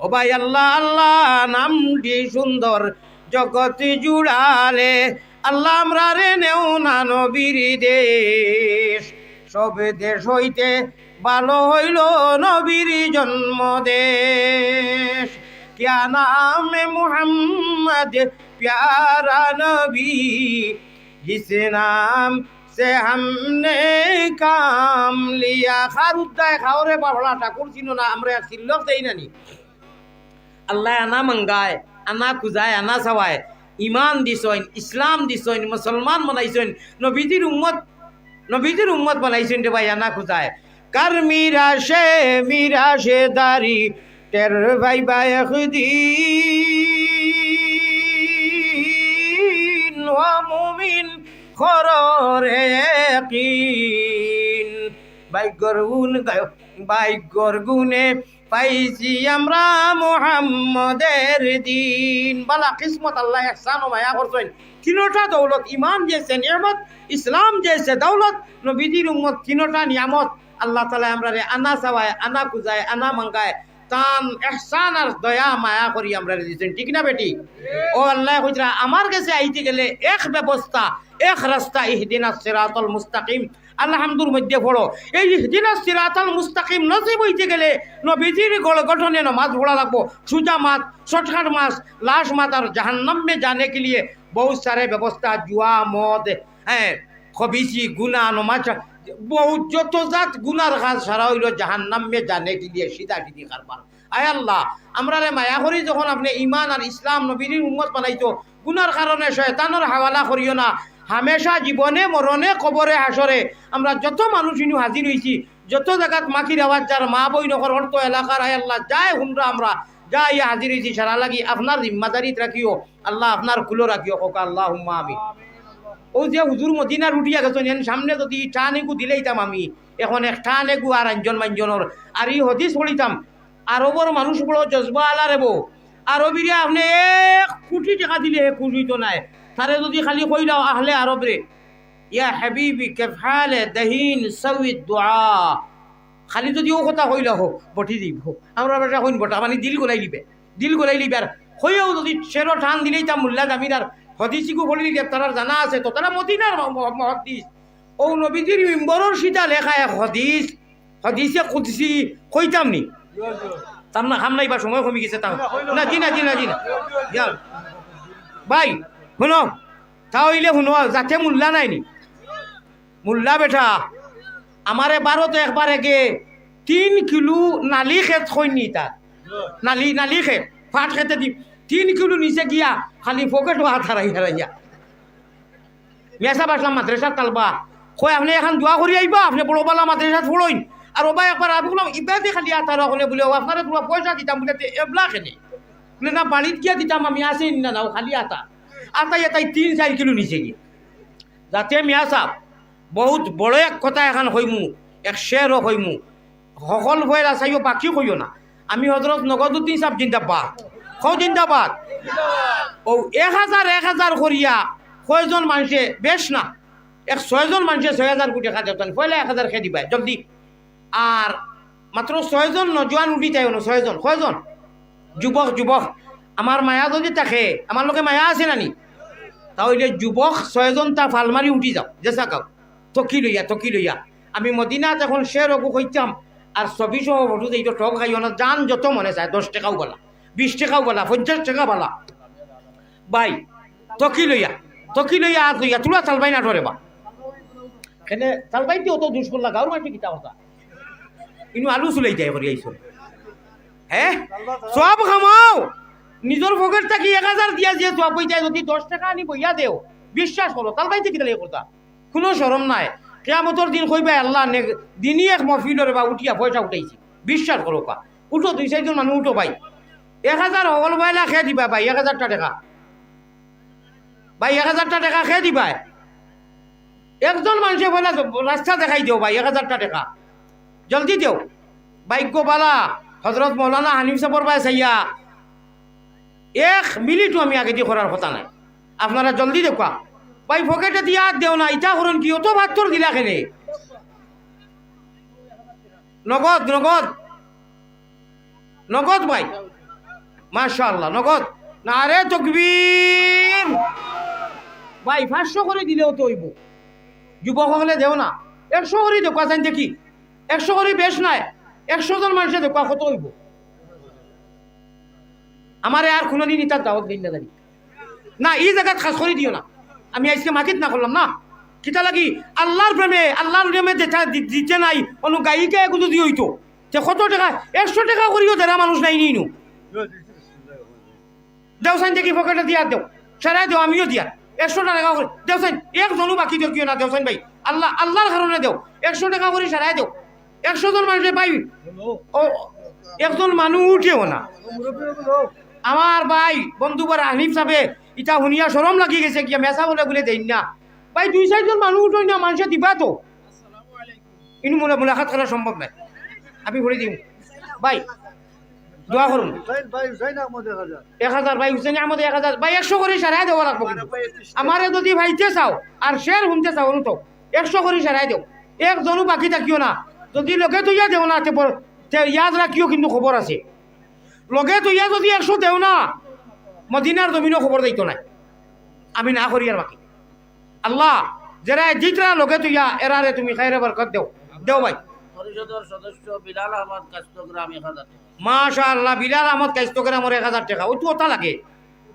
ও ভাই, আল্লাহ আল্লাহ নামটি সুন্দর, জগৎ জুড়ালে আল্লাহ আমরারে নেও না নবীর দেশ। সব দেশ হইতে ভালো হইল নবীর জন্মদেশ। क्या नाम है मोहम्मद प्यारा नबी, जिस नाम से हमने काम लिया। খার উদ্দায় খাওরে বাবলা ঠাকুর চিনো না, আমরা এক সিল্লক দেই না নি। আল্লায় আনা মাঙ্গায়, আনা খুজায়, আনা চাওয়ায়, ইমান দিছইন, ইসলাম দিছইন, মুসলমান বানাইছইন, নবীজির উম্মত, নবীজির উম্মত বানাইছইন রে ভাই, আনা খুজায়। কার মিরাশে, মিরাশে দারি, টের পাইবা একদিন, ও মুমিন, কররে ইয়াকিন। ভাগ্যর গুণ, ভাগ্যর গুণে পাইছি আমরা মুহাম্মদের দিন। বালা কিসমত, আল্লায় ইহসান ও মায়া করছইন। তিনোটা দৌলত, ইমান দিছে, নিয়ামত, ইসলাম দিছে, দৌলত, নবীজির উম্মত, তিনোটা নিয়ামত আল্লাহ তাআলায় আমরারে আনা চাওয়ায়, আনা খুজায়, আনা মাঙ্গায়, তান ইহসান আর দয়া মায়া করি আমরারে দিছইন, ঠিক না বেটি? ও আল্লায় কইতরা, আমার গেছে আইতে গেলে এক ব্যবস্থা, এক রাস্তা, ইহদিনাস সিরাতাল মুস্তাকিম। আলহামদুর মধ্যে পড়ো। এই ইহদিনাস সিরাতাল মুস্তাকিম নসিব অইতে গেলে নবীজির গড় গঠনে নমাজ পড়া লাগবো। সুজা মাত, শর্টকাট মাত, লাশ মাত আর জাহান্নাম মে জানে কে লিয়ে বহুত সারে ব্যবস্থা, জুয়া, মদ, হ্যাঁ, খবিসি, গুনা, নমাজ, বহুত যত জাত গুনার কাজ সারা অইলো জাহান্নাম মে জানে কে লিয়ে সিধা সিধি কারবার। আয় আল্লাহ, আমরারে মায়া করি যখন আপনে ইমান আর ইসলাম নবীর উম্মত বানাইতো, গুনার কারণে শয়তানর হাওয়ালা করিও না। হামেশা জীবনে মরণে কবরে হাশরে আমরা যত মানুষ ইনু হাজির অইছি, যত জাগাত মাখির আওয়াজ যার মা বইন অকল অর্থ এলাকার, আয় আল্লাহ, যাই হুনরা আমরা যাই হাজির অইছি সারা লাগি আপনার জিম্মাদারিত রাখিও, আল্লাহ আপনার কুলো রাখিও, কউক্কা আল্লাহুম্মা আমিন। ও যে হুজুর মদিনার উঠিয়া গেছইন, এন সামনে যদি টান এগু দিলাইতাম আমি, এখন এক টান এগু আর আঞ্জন মাঞ্জনর, আর ই হাদিস পড়িতাম, আরবর মানুষ বড় জজবা আলা রেবো। আরবিরে আপনে এক কোটি টেকা দিলে হে খুশ অইতো নায়। তারে যদি খালি কইলাও আহলে আরবরে, "ইয়া হাবিবি, কিফ হালে, দাহিন, সাউই দুআ।" খালি যদি ও কথা কইলাও, হো, বটি দিব। হো, আমরা বেটা কইন বটা, মানে দিল গলাই লিবে। দিল গলাই লিবে। আর কইয়াও যদি শেরো টান দিলাইতাম মোল্লা জামিন আর হাদিসিগু পড়ি লিবে, তারার জানা আছে তো, তারা মদিনার ম-, ম-, মুহাদ্দিস। ও নবীজির মিম্বরর সিধা লেখা এক হাদিস, হাদিসে কুদসি কইতাম নি? তাম না, খাম নাই বা সময় কমি গেছে তাও। না, জি না, জি না, জি না। যাও। ভাই, হুনো, তা অইলে হুনো, যাতে মোল্লা নাই নি। মোল্লা বেটা, আমারে ভারতে একবার এগে তিন কিলো নালি খেত কইন নি তার। নালি, নালি খেত, ফাট খেতে দি তিন কিলো নিচে গিয়া খালি পকেটো হাত হারাই হারাইয়া। মিয়া সাব আসলাম মাদ্রাসার তালবা। কয়, "আপনে এখান দোয়া করি আইবা, আপনে বড় বালা মাদ্রাসাত পড়ইন।" আর ও ভাই একবার আমি কইলাম, "ইবাদি খালি আতা রাখলে?" বুলে, "ও আপনারে তুমরা পয়সা দিতাম।" বুলে, "তে এবলা কেনে?" বুলে, "না, বাড়িত গিয়া দিতাম আমি, আছে নি না, না, ও খালি আতা।" আতাই আতাই তিন চাইর কিলো নিচে গিয়া। যাতে মিয়া সাব, বহুত বড় এক কথা এখান কইমু, এক শেরও কইমু, হকল ফয়লা চাইও বাকি কইও না। আমি হজরত নগদউদ্দিন সাব জিন্দাবাদ। কও জিন্দাবাদ। ও এক হাজার, এক হাজার করিয়া কয়জন মানষে, বেশ না, এক ছয়জন মানষে ছয় হাজার কোটি টেকা দেও, তাইন পয়লা এক হাজার কে দিবায়, জলদি। আর মাত্র ছয়জন নজওয়ান উঠি তাই অনো, ছয়জন, কয়জন? যুবক, যুবক। আমার মায়া যদি থাকে, আমার লগে মায়া আছে না নি? তা অইলে যুবক ছয়জন তা ফালমারি উঠি যাও, যেছা গাও। তকি লইয়া, তকি লইয়া। আমি মদিনাত এখন শের অগু কইতাম, আর ছবি সহ ফটো দেই তো, ঠগ খাইও না, যান যত মনে চায়, দশ টেকাও বালা, বিশ টেকাও বালা, পঞ্চাশ টেকা বালা। ভাই, তকি লইয়া, তকি লইয়া আর লইয়া, তুলা তালবাই না ধরে বা। কেনে তালবাই দিয়ে অত দুষ করলা, গাঁওর মাঝে কিতা কথা? ইনু আলু চুলাই যায় করি আইছো। হ্যাঁ? সব খামাও। নিজর পকেট থাকি এক হাজার দিয়া যে সব অই যায়, যদি দশ টেকা আনি বইয়া দেও, বিশ্বাস করো, তালবাই দিয়ে কিতা লাগে করতা? কোনো শরম নাই। কিয়ামতর দিন কইবা, "আল্লাহ, নে-, দিনই এক মহফিলরে বা উঠিয়া পয়সা উঠাইছি।" বিশ্বাস করো কা। উঠো, দুই চাইরজন মানুষ উঠো ভাই। এক হাজার হকল পয়লা কে দিবা ভাই, এক হাজারটা টেকা। ভাই, এক হাজারটা টেকা কে দিবায়? একজন মানষে পয়লা রাস্তা দেখাই দেও ভাই, এক হাজারটা টেকা। জলদি দেও। ভাগ্য বালা, হজরত মৌলানা হানিফ সাবর বায় চাইয়া এক মিনিটও আমি আগেদি করার কথা নাই। আপনারা জলদি দেউক্কা। ভাই, পকেটে দিয়া আর দেও না, ইতা করইন কি? অত ভাত্তর দিলা কেনে? নগদ, নগদ। নগদ ভাই। মাশাআল্লাহ, নগদ। নারে তকবীর। ভাই, পাঁচশো করি দিলেও তো অইবো। যুবক অকলে দেও না। একশো করি দেউক্কা চাইন দেখি। একশো করি বেশ নায়। একশো জন মানষে দেউক্কা কত অইবো? আমারে আর কুনুদিন ইতার দাওয়াত দেইন না জানি। না, ই জাগাত খাস করি দিও না। আমি আইজকে মাতিত না করলাম না। কিতা লাগি? আল্লার প্রেমে, আল্লার প্রেমে যেতা দি-, দিতে নাই, অনো গায়িকা এগু যদি অইতো, তে কত টেকা? একশো টেকা করিও দেরা মানুষ নাই নি ইনু। দেও চাইন দেখি পকেটে দিয়া দেও। সারাই দেও, আমিও দিয়া। একশো টেকা করি। দেও চাইন, একজনও বাকি দেখিও না, দেও চাইন ভাই। আল্লাহ, আল্লার কারণে দেও। একশো টেকা করি সারাই দেও। একশো জন মানষে ভাই, ও, একজন মানুষ উঠেও না। আমার ভাই, বন্ধু বড় হানিফ সাবে, ইতা হুনিয়া শরম লাগি গেছে গিয়া, মেসা বলে বলে দেইন না। ভাই, দুই চাইরজন মানুষ উঠইন না, মানষে দিবা তো। ইনু মুলা-, মুলাকাত করা সম্ভব নায়। আমি ভরে দিমু। ভাই, দোয়া করুন। হুসাইন ভাই, হুসাইন আহমদ এক হাজার। এক হাজার ভাই, হুসাইন আহমদ এক হাজার। ভাই, একশো করি সারাই দেওয়া লাগবো কিন্তু। আমারে যদি পাইতে চাও আর শের হুনতে চাও, হুনো তো, একশো করি সারাই দেও। একজনও বাকি থাকিও না। যদি লগে থইয়া দেও না, তে পর-, তে ইয়াদ রাখিও কিন্তু খবর আছে। লগে থইয়া যদি একশো দেও না, মদিনার জমিনও খবর দিত নাই। আমি না করি আর বাকি। আল্লাহ, যেরা জিতরা লগে থইয়া, এরারে তুমি খাইরে বরকত দেও। দেও ভাই। পরিষদর সদস্য বিলাল আহমদ কাস্তগ্রাম এক হাজার। মাশাআল্লাহ, বিলাল আহমদ কাস্তগ্রামর এক হাজার টেকা। অউ তো অতা লাগে।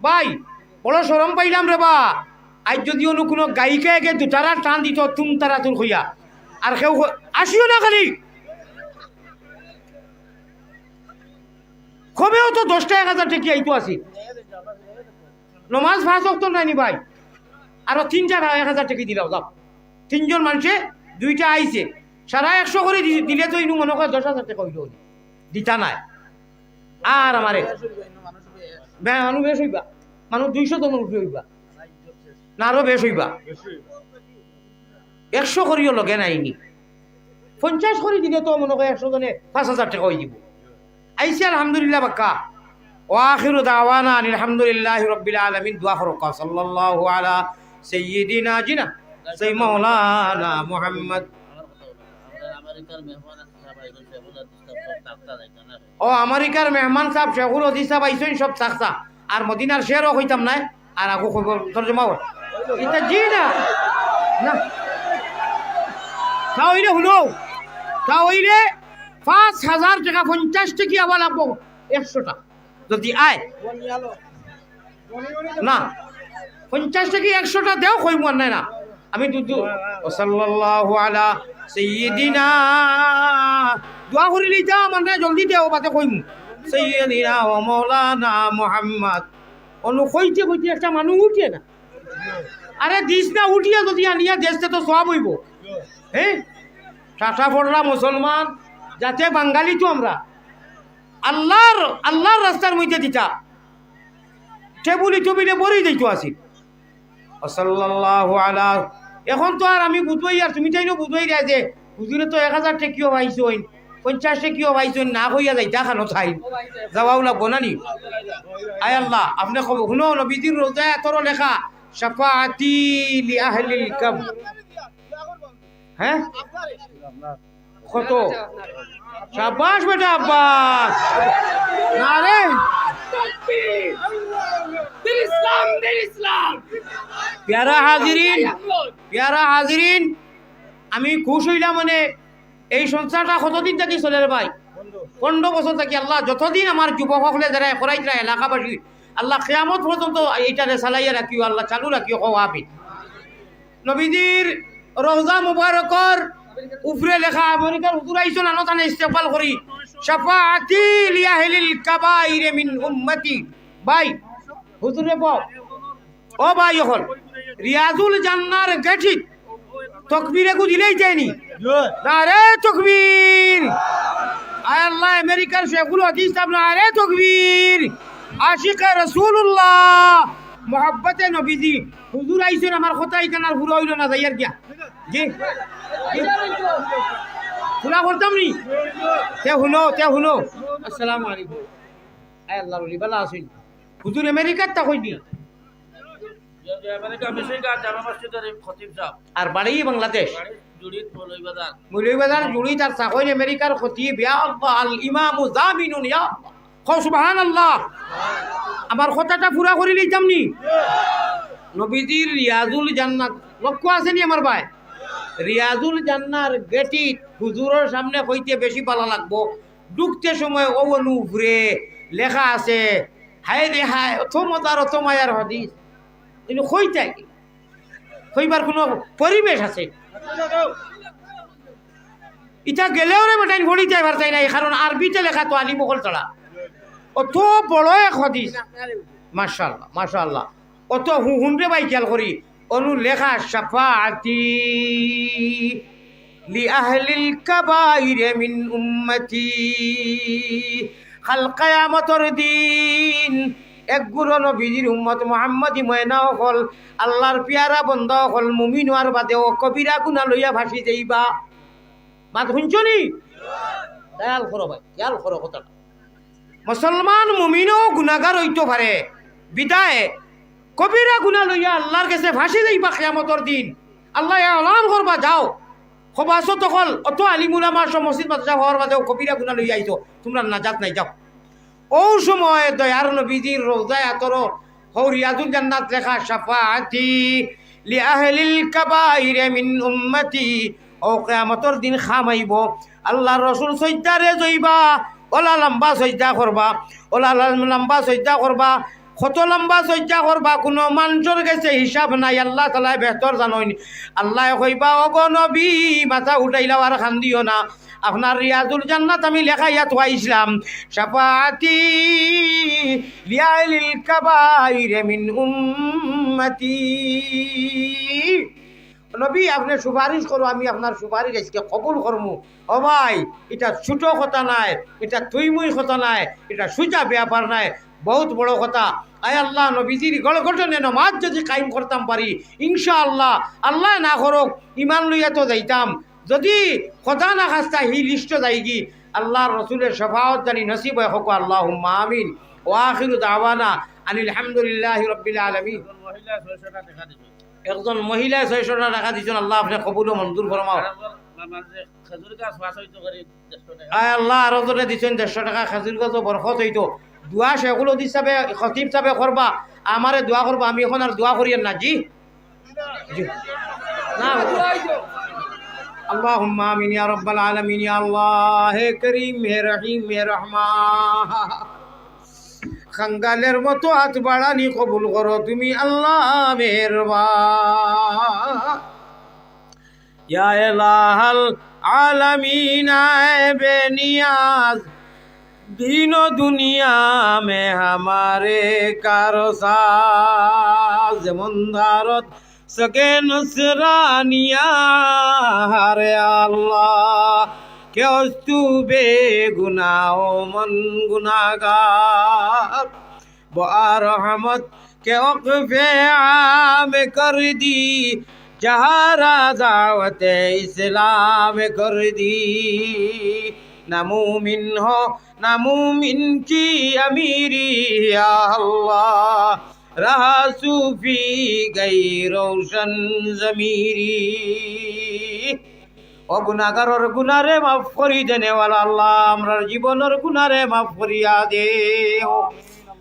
ভাই, বড় শরম পাইলাম রে বা। আইজ যদি অন্য কুনু গায়িকায় গে দুতারা টান দিত, তুম তারা তুর কইয়া। আর কেউ ক-, আসিও না খালি। কমেও তো দশটা এক হাজার টেকি আইতো আছিল। নমাজ পাঁচ ওয়াক্ত নাইনি ভাই? আরো তিনটা এক হাজার টেকি দিলাও, যাও। তিনজন মানষে দুইটা আইছে, সারা একশো করি দি-, দিলে তো ইনু মনো কয় দশ হাজার টেকা অইলো অনে। দিতা নায়। আর আমারে বে-, মানুষ বেশ অইবা, মানুষ দুইশো জনর উপরে অইবা, না আরো বেশ অইবা। একশো করিও লগে নাইনি। পঞ্চাশ করি দিলে তো মনো কয় একশো জনে পাঁচ হাজার টেকা অইযিবো। আইছে আলহামদুলিল্লাহ বাক্কা। ওয়া আখিরু দাওয়ানা আনিল হামদুলিল্লাহি রাব্বিল আলামিন। দোয়া করো, সাল্লাল্লাহু আলা সাইয়্যিদিনা জিনা সাই মাওলানা মুহাম্মদ। ও আমেরিকার মেহমান সাব শেখুল আজিজ সাব আইছইন সব চাকচা। আর মদিনার শেরও কইতাম নায়, আর আগু কইব তর্জমা অর। ইতা জি না। না। তা অইলে হুনো, তা অইলে পাঁচ হাজার টেকা পঞ্চাশ টেকি আবার লাগবো একশোটা। যদি আয়। না, পঞ্চাশ টেকি একশোটা দেও, কইমু আর নায় না। আমি দু-, দু-, ওয়া সাল্লাল্লাহু আলা সাইয়্যিদিনা। দোয়া করি লইতাম, আর নায় জলদি দেও, বাদে কইমু। সাইয়্যিদিনা ওয়া মাওলানা মুহাম্মদ। অনো কইতে কইতে একটা মানুষ উঠে না। আরে দিস না, উঠিয়া যদি আনিয়া দেস তে তো সওয়াব অইবো। হ্যাঁ? ঠাটা পড়লা মুসলমান, যাতে বাঙালি তো আমরা। আল্লাহর, আল্লাহর রাস্তার মধ্যে দিতা। টেবুলি টুবিলে ভরি দিত আছিল। ওয়া সাল্লাল্লাহু আলা। এখন তো আর আমি বুঝবায় আর তুমি তাইনও বুঝবায় রে যে হুজুরে তো এক হাজার টেকিও পাইছইন, পঞ্চাশ টেকিও পাইছইন, না কইয়া যাইতা খানো তাই। যাওয়াও লাগবো না নি? আয় আল্লাহ, আপনে কব-, হুনো নবীজির রোজায় আতরো লেখা, শাফাআতি লি আহলিল কাব-, হ্যাঁ? কত? শাবাশ বেটা আব্বাস। নারে। দিন ইসলাম, দিন ইসলাম। পেয়ারা হাজিরিন, পেয়ারা হাজিরিন, আমি খুশ অইলাম মানে এই সংস্থাটা কতদিন থাকি চলের ভাই? পনেরো বছর থাকি। আল্লাহ যতদিন আমার যুবক অকলে যারা করাইতরা এলাকাবাসী, আল্লাহ কিয়ামত পর্যন্ত এইটারে চালাইয়া রাখিও, আল্লাহ চালু রাখিও, কও আমিন। নবীজির রওজা মুবারকর উপরে লেখা, আমেরিকার হুজুর আইছইন, আনো তানে ইস্তেকবাল করি। শাফাআতি লি আহলিল কাবাইরে মিন উম্মতি। ভাই, হুজুরে বল। ও ভাই অকল, রিয়াজুল জান্নার গেটিত তকবীর এগু দিলেই যায়নি। নারে তকবীর। আয় আল্লাহ, আমেরিকার শেখুল হাদিস সাহেব, নারে তকবীর। আশিকে রাসূলুল্লাহ, মহব্বতে নবীজি। হুজুর আইছইন, আমার কথা ইখান আর পুরা অইলো না, যাইয়ার গিয়া। জি? জি? পুরা করতাম নি? তে হুনো, তে হুনো। আসসালামু আলাইকুম। আয় আল্লাহর ওলি, ভালা আছইন? হুজুর আমেরিকাত থাকইন নি? আমেরিকা, মিশিগান, জামে মসজিদর খতিব সাহেব। আর বাড়ি বাংলাদেশ? বাড়ি জুড়িত, মৌলভীবাজার। মৌলভীবাজার জুড়িত আর থাকইন আমেরিকার খতিব, ইয়া আল্লাহ, আল ইমামু জামিনুন, ইয়া আল্লাহ। কও সুবহানাল্লাহ। আমার কথাটা পুরা করি লইতাম নি? নবীজির রিয়াজুল জান্নাত, লক্ষ্য আছে নি আমার ভাই? রিয়াজুল জান্নার গেটিত হুজুরর সামনে কইতে বেশি ভালা লাগবো। ঢুকতে সময় অউ অনো উপরে লেখা আছে, হায় রে হায়, অত মজার, অত মায়ার হাদিস। ইনো কইতায় কি? কইবার কুনু পরিবেশ আছে? ইতা গেলেও রে বেটাইন পড়িতায় পারতায় নায়, কারণ আরবিতে লেখা তো আলিম অকল ছাড়া। অত বড় এক হাদিস। মাশাআল্লাহ, মাশাআল্লাহ। অত হু-, হুনরে ভাই খেয়াল করি, অনো লেখা শাফাআতি লি আহলিল কাবাইরে মিন উম্মতি। কাল কিয়ামতর দিন এক গুরু নবীজির উম্মত মুহাম্মদী ময়না অকল, আল্লাহর পিয়ারা বন্দা অকল, মুমিন অওয়ার বাদেও কবিরা গুনা লইয়া ফাঁসি যাইবা। মাত হুনছো নি? খেয়াল করো ভাই, খেয়াল করো কথাটা। মুসলমান মুমিনও গুনাগার অইতো পারে, বিদায় কবিরা গুনা লইয়া আল্লার গেছে ফাঁসি যাইবা কিয়ামতর দিন। আল্লায় এলান করবা, যাও, খবাসত অকল, অত আলিম উলামা সব মসজিদ মাদ্রাসা হওয়ার বাদেও কবিরা গুনা লইয়া আইছো, তুমরার নাজাত নাই, যাও। অউ সময় দয়ার নবীজির রওজায় আতরর হউ রিয়াজুল জান্নাত লেখা, "শাফাআতি লি আহলিল কাবাইর মিন উম্মতি।" অউ কিয়ামতর দিন খাম আইবো, আল্লার রসুল সইজদারে যাইবা, অলা লম্বা সইজদা করবা, অলা লম্বা সইজদা করবা, কত লম্বা সইজদা করবা, কুনু মানষর গেছে হিসাব নাই, আল্লাহ তাআলায় বেহতর জানইন। আল্লায় কইবা, "ওগো নবী, মাথা উঠাইলাও আর কান্দিও না, আপনার রিয়াজুল জান্নাত আমি লেখাইয়া থুয়াইছলাম, শাফাআতি লিআহলিল কাবাইর মিন উম্মতি।" নবী, আপনে সুপারিশ করো, আমি আপনার সুপারিশ আইজকে কবুল করমু। ও ভাই, ইটা ছোট কথা নায়, ইটা তুইমুই কথা নায়, ইটা সুজা ব্যাপার নায়, বউত বড় কথা। আয় আল্লাহ, নবীজির গড় গঠনে নমাজ যুদি কায়েম করতাম পারি, ইনশাআল্লাহ, আল্লায় না করউক, ইমান লইয়া তো যাইতাম। যুদি খোদা না খাস্তা হি লিস্টো যাইগি, আল্লার রসুলর শাফাআত জানি নসিব অয়, কউক্কা আল্লাহুম্মা আমিন। ওয়া আখিরু দাওয়ানা আনিল হামদুলিল্লাহি রাব্বিল আলামিন। একজন মহিলায় ছয়শো টেকা দিছইন, আল্লাহ আপনে কবুল ও মঞ্জুর ফরমাও। আয় আল্লাহ, আরো জনে দিছইন দেড়শো টেকা, খেজুর গাছো বরকত অইতো। দোয়া শেখুল হাদিস সাবে, খতিব সাবে করবা, আমারে দোয়া করবা, আমি অখন আর দোয়া করিয়ার না, জি? জি। না, আল্লাহুম্মা আমিন ইয়া রাব্বাল আলামিন, ইয়া আল্লাহ, হে করিম, হে রহিম, হে রহমান। কাঙ্গালর মতো আত বাড়ানি কবুল করো তুমি আল্লাহ মেহেরবান। یا الہ العالمین، اے بے نیاز، دین و دنیا میں ہمارے کارساز۔ زماندارت سگے نصرانیہ، یا اللہ، کہ از تو بے گناہ و من گناہگار۔ با رحمت کہ وقف عام کردی، جہاں را دعوت اسلام کردی۔ نہ مومن ہو، نہ مومن کی امیری، یا اللہ، رہا صوفی گئی روشن ضمیری۔ ও গুনাগারর গুনারে মাফ করি দেনেওয়ালা আল্লাহ, আমরার জীবনর গুনারে মাফ করিয়া দেও,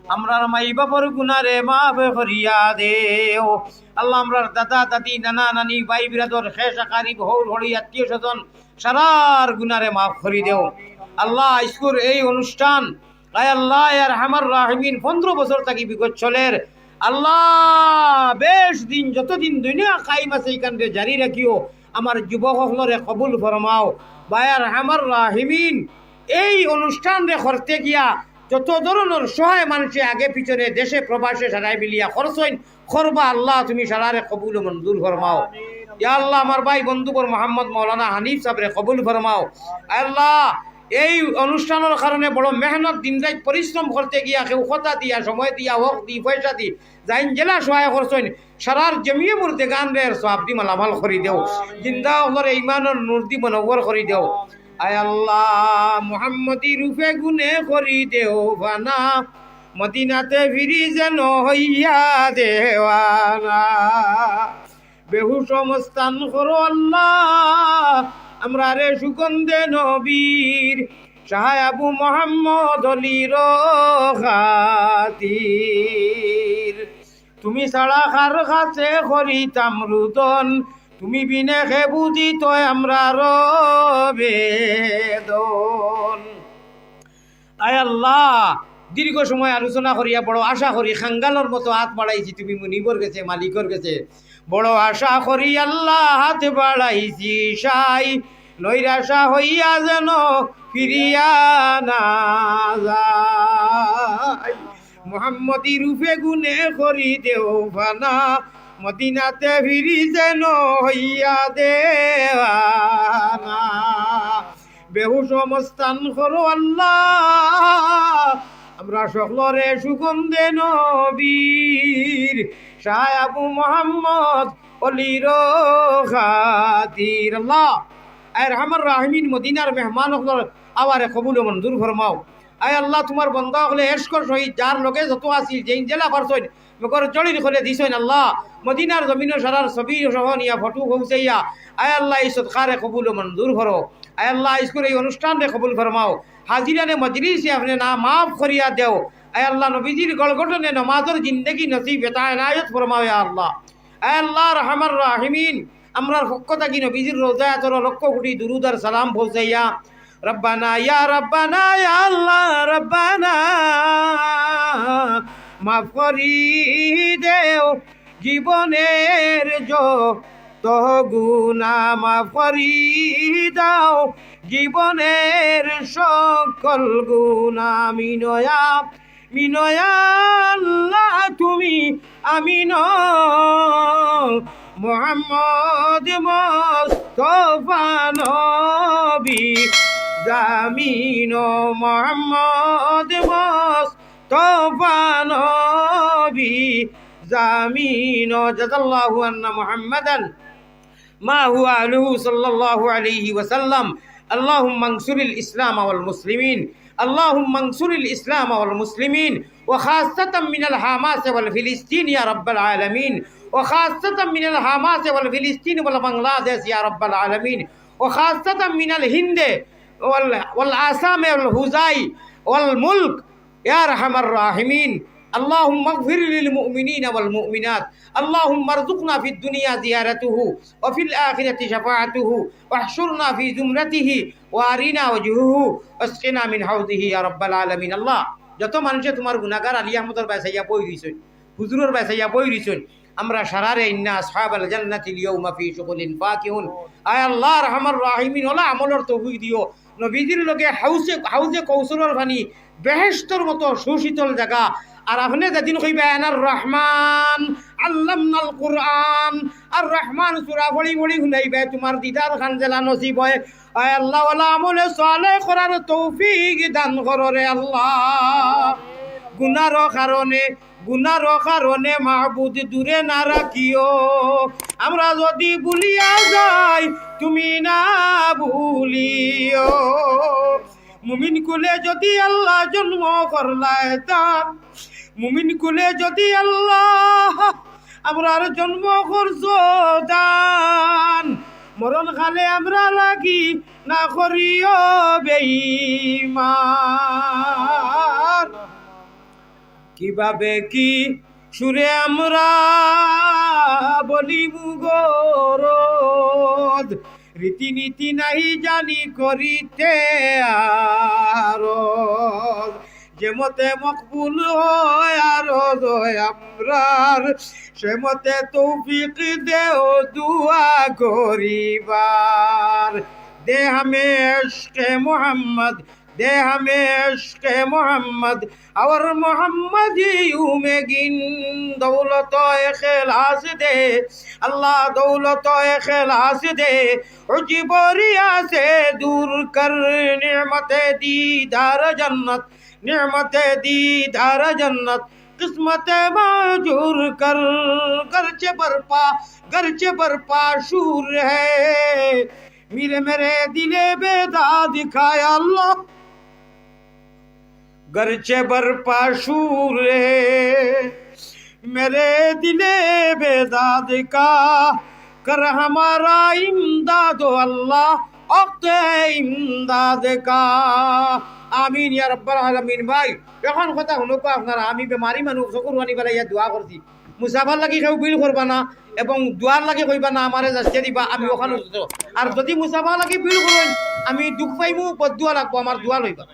আমরার মাই বাপর গুনারে মাফ করিয়া দেও। আল্লাহ, আমরার দাদা দাদি, নানা নানি, ভাই বিরাদর, খেশ আকারিব, হউর হড়ি, আত্মীয় স্বজন, সারার গুনারে মাফ করি দেও। আল্লাহ, আইজকুর এই অনুষ্ঠান আয় আল্লাহ, আয় আরহামার রাহিমিন, পনরো বছর থাকি বিগত চলের। আল্লাহ, বেশ দিন, যতদিন দুনিয়া কায়েম আছে, ইখানরে জারি রাখিও। আমার যুবক অকলরে কবুল ফরমাও। আয় আরহামার রাহিমিন, এই অনুষ্ঠানরে করতে গিয়া যত ধরনর সহায় মানষে আগে পিছনে দেশে প্রবাসে সারায় মিলিয়া করছইন, করবা আল্লাহ, তুমি সারারে কবুল ও মঞ্জুর ফরমাও। ইয়া আল্লাহ, আমার ভাই বন্ধুবর মোহাম্মদ মৌলানা হানিফ সাবরে কবুল ফরমাও। আল্লাহ, এই অনুষ্ঠানর কারণে বড় মেহনত, দিন রাইত পরিশ্রম করতে গিয়া, কেউ কথা দিয়া, সময় দিয়া, হক দি, পয়সা দি, যাইন যেলা সহায় করছইন, সারার জমিয়ে মুর্দেগানরে সওয়াব দি মালামাল করি দেও। জিন্দা অকলরে ইমানর নূর দি মনব্বর করি দেও। আয় আল্লাহ, মুহাম্মদী রূপে গুণে করি দেও ফানা, মদিনাতে ফিরি যেন হইয়া দেওয়ানা। বেহুশ মস্তান করো আল্লাহ, আমরারে সুগন্ধে নবীর, শাহ আবু মোহাম্মদ অলির খাতির। তুমি ছাড়া কার কাছে করিতাম রুদন, তুমি বিনে কে বুঝিত আমরার বেদন। আয় আল্লাহ, দীর্ঘ সময় আলোচনা করিয়া বড় আশা করি, কাঙ্গালর মতো আত বাড়াইছি তুমি মুনিবর গেছে, মালিকর গেছে। বড় আশা করি আল্লাহ আত বাড়াইছি সাই, নৈরাশা হইয়া যেন ফিরিয়া না যাই। মুহাম্মদী রূপে গুণে করি দেও ফানা, মদিনাতে ফিরি যেন হইয়া দেওয়ানা। বেহুশ মস্তান করো আল্লাহ, আমরা সকলরে সুগন্ধে নবীর, শাহ আবু মোহাম্মদ অলির খাতির। আল্লাহ, আয় আরহামার রাহিমিন, মদিনার মেহমান অকলর আওয়ারে কবুল ও মঞ্জুর ফরমাও। আয় আল্লাহ, তুমার বন্দা অকলে এশকর সহিত যার লগে যত আছিল, যেইন যেলা পারছইন, মগর জড়ির খলে দিছইন আল্লাহ। মদিনার জমিনো সারার ছবি সহ নিয়া ফটো পৌঁছাইয়া, আয় আল্লাহ, এই সদকারে কবুল ও মঞ্জুর করো। আয় আল্লাহ, আইজকুর এই অনুষ্ঠানরে কবুল ফরমাও। হাজিরানে মজলিসে আপনে না মাফ করিয়া দেও। আয় আল্লাহ, নবীজির গড়গঠনে নমাজর জিন্দেগি নসিব এতা এনায়েত ফরমাও, ইয়া আল্লাহ। আয় আল্লাহ, আরহামার রাহিমিন, আমরার পক্ষ থাকি নবীজির রওজায় আতহারো লক্ষ কোটি দুরুদ আর সালাম পৌঁছাইয়া, রব্বানা ইয়া রব্বানা, ইয়া আল্লাহ রব্বানা, মাফ করি দেও জীবনের যত গুনা, মাফ করি দাও জীবনের সকল গুনা। আমিন ইয়া, আমিন ইয়া আল্লাহ, তুমি আমিন। মোহাম্মদ মোস্তফা নবী জামিন, মোহাম্মদ মোস্তফা নবী জামিন। জাযাল্লাহু আন্না মুহাম্মাদান ما هو أهله صلى الله عليه وسلم. اللهم انصر الإسلام والمسلمين. اللهم انصر الإسلام والمسلمين، وخاصة من الحماس والفلسطين يا رب العالمين، وخاصة من الحماس والفلسطين والبنغلاديش يا رب العالمين، وخاصة من الهند وال-، والآسام والهوزاي والملك يا أرحم الراحمين. اللهم اغفر للمؤمنين والمؤمنات. اللهم ارزقنا في الدنيا زيارته وفي الآخرة شفاعته واحشرنا في زمرته وأرنا وجهه واسقنا من حوضه يا رب العالمين. আল্লাহ, যত মানুষে তুমার গুনাগার আলী আহমদর বায় চাইয়া বই রইছইন, হুজুরর বায় চাইয়া বই রইছইন, আমরা সারারে ইন্না আসহাবাল জান্নাতিল ইয়াউমা ফি শুগুলিন ফাকিহুন। আয় আল্লাহ, আরহামার রাহিমিন, অলা আমলর তৌফিক দিও। নবীজির লগে হাউজে, হাউজে কৌসরর পানি, বেহেশতর মতো সুশীতল জাগা। আর আপনে যেদিন কইবা, "আনার রহমান, আল্লামনাল কুরআন", আর রহমান সূরা পড়ি পড়ি হুনাইবা, তুমার দিদার খান যেলা নসিব অয়। আয় আল্লাহ, অলা আমলে সালেহ করার তৌফিক দান করো রে আল্লাহ। গুনার কারণে গুনার কারণে মাবুদ দূরে না রাখিও, আমরা যদি ভুলিয়া যাই তুমি না ভুলিও। মুমিন কুলে যদি আল্লাহ জন্ম করলায় তান, মুমিন কুলে যদি আল্লাহ আমরার জন্ম করছো তান, মরণ কালে আমরা লাগি না করিও বেঈমান। কিভাবে কি সুরে আমরা বলিমু গরজ, রীতিনীতি নাই জানি করিতে আরজ। যে মতে মকবুল হয় আরজ আমরার, সে মতে তৌফিক দেও দোয়া করিবার। দে হামে ইশকে মোহাম্মদ, দে হামে ইশকে মোহাম্মদ, اور محمدیوں میں گن دولت اخلاص دے، اللہ دولت اخلاص دے، عجب و ریا سے دور کر، نعمت دیدار جنت، نعمت دیدار جنت قسمت معجور کر۔ گرچہ برپا، گرچہ برپا شور ہے، میرے، میرے دل بیداد کا یا اللہ، گرچہ برپا شور ہے، میرے دل بیداد کا، کر ہمارا امداد و اللہ، وقت ہے امداد کا۔ آمین یا رب العالمین۔ ভাই, অখন কথা হুনউক্কা আপনারা, আমি বেমারি মানুষ, চকুর পানি ফালাইয়া দোয়া করছি। মুসাফার লাগি কেউ ভিড় করবা না এবং দোয়ার লাগি কইবা না, আমারে যাইতে দিবা, আমি অখান অসুস্থ। আর যদি মুসাফার লাগি ভিড় করইন, আমি দুখ পাইমু, বদদোয়া লাগবো, আমার দোয়া লইবা।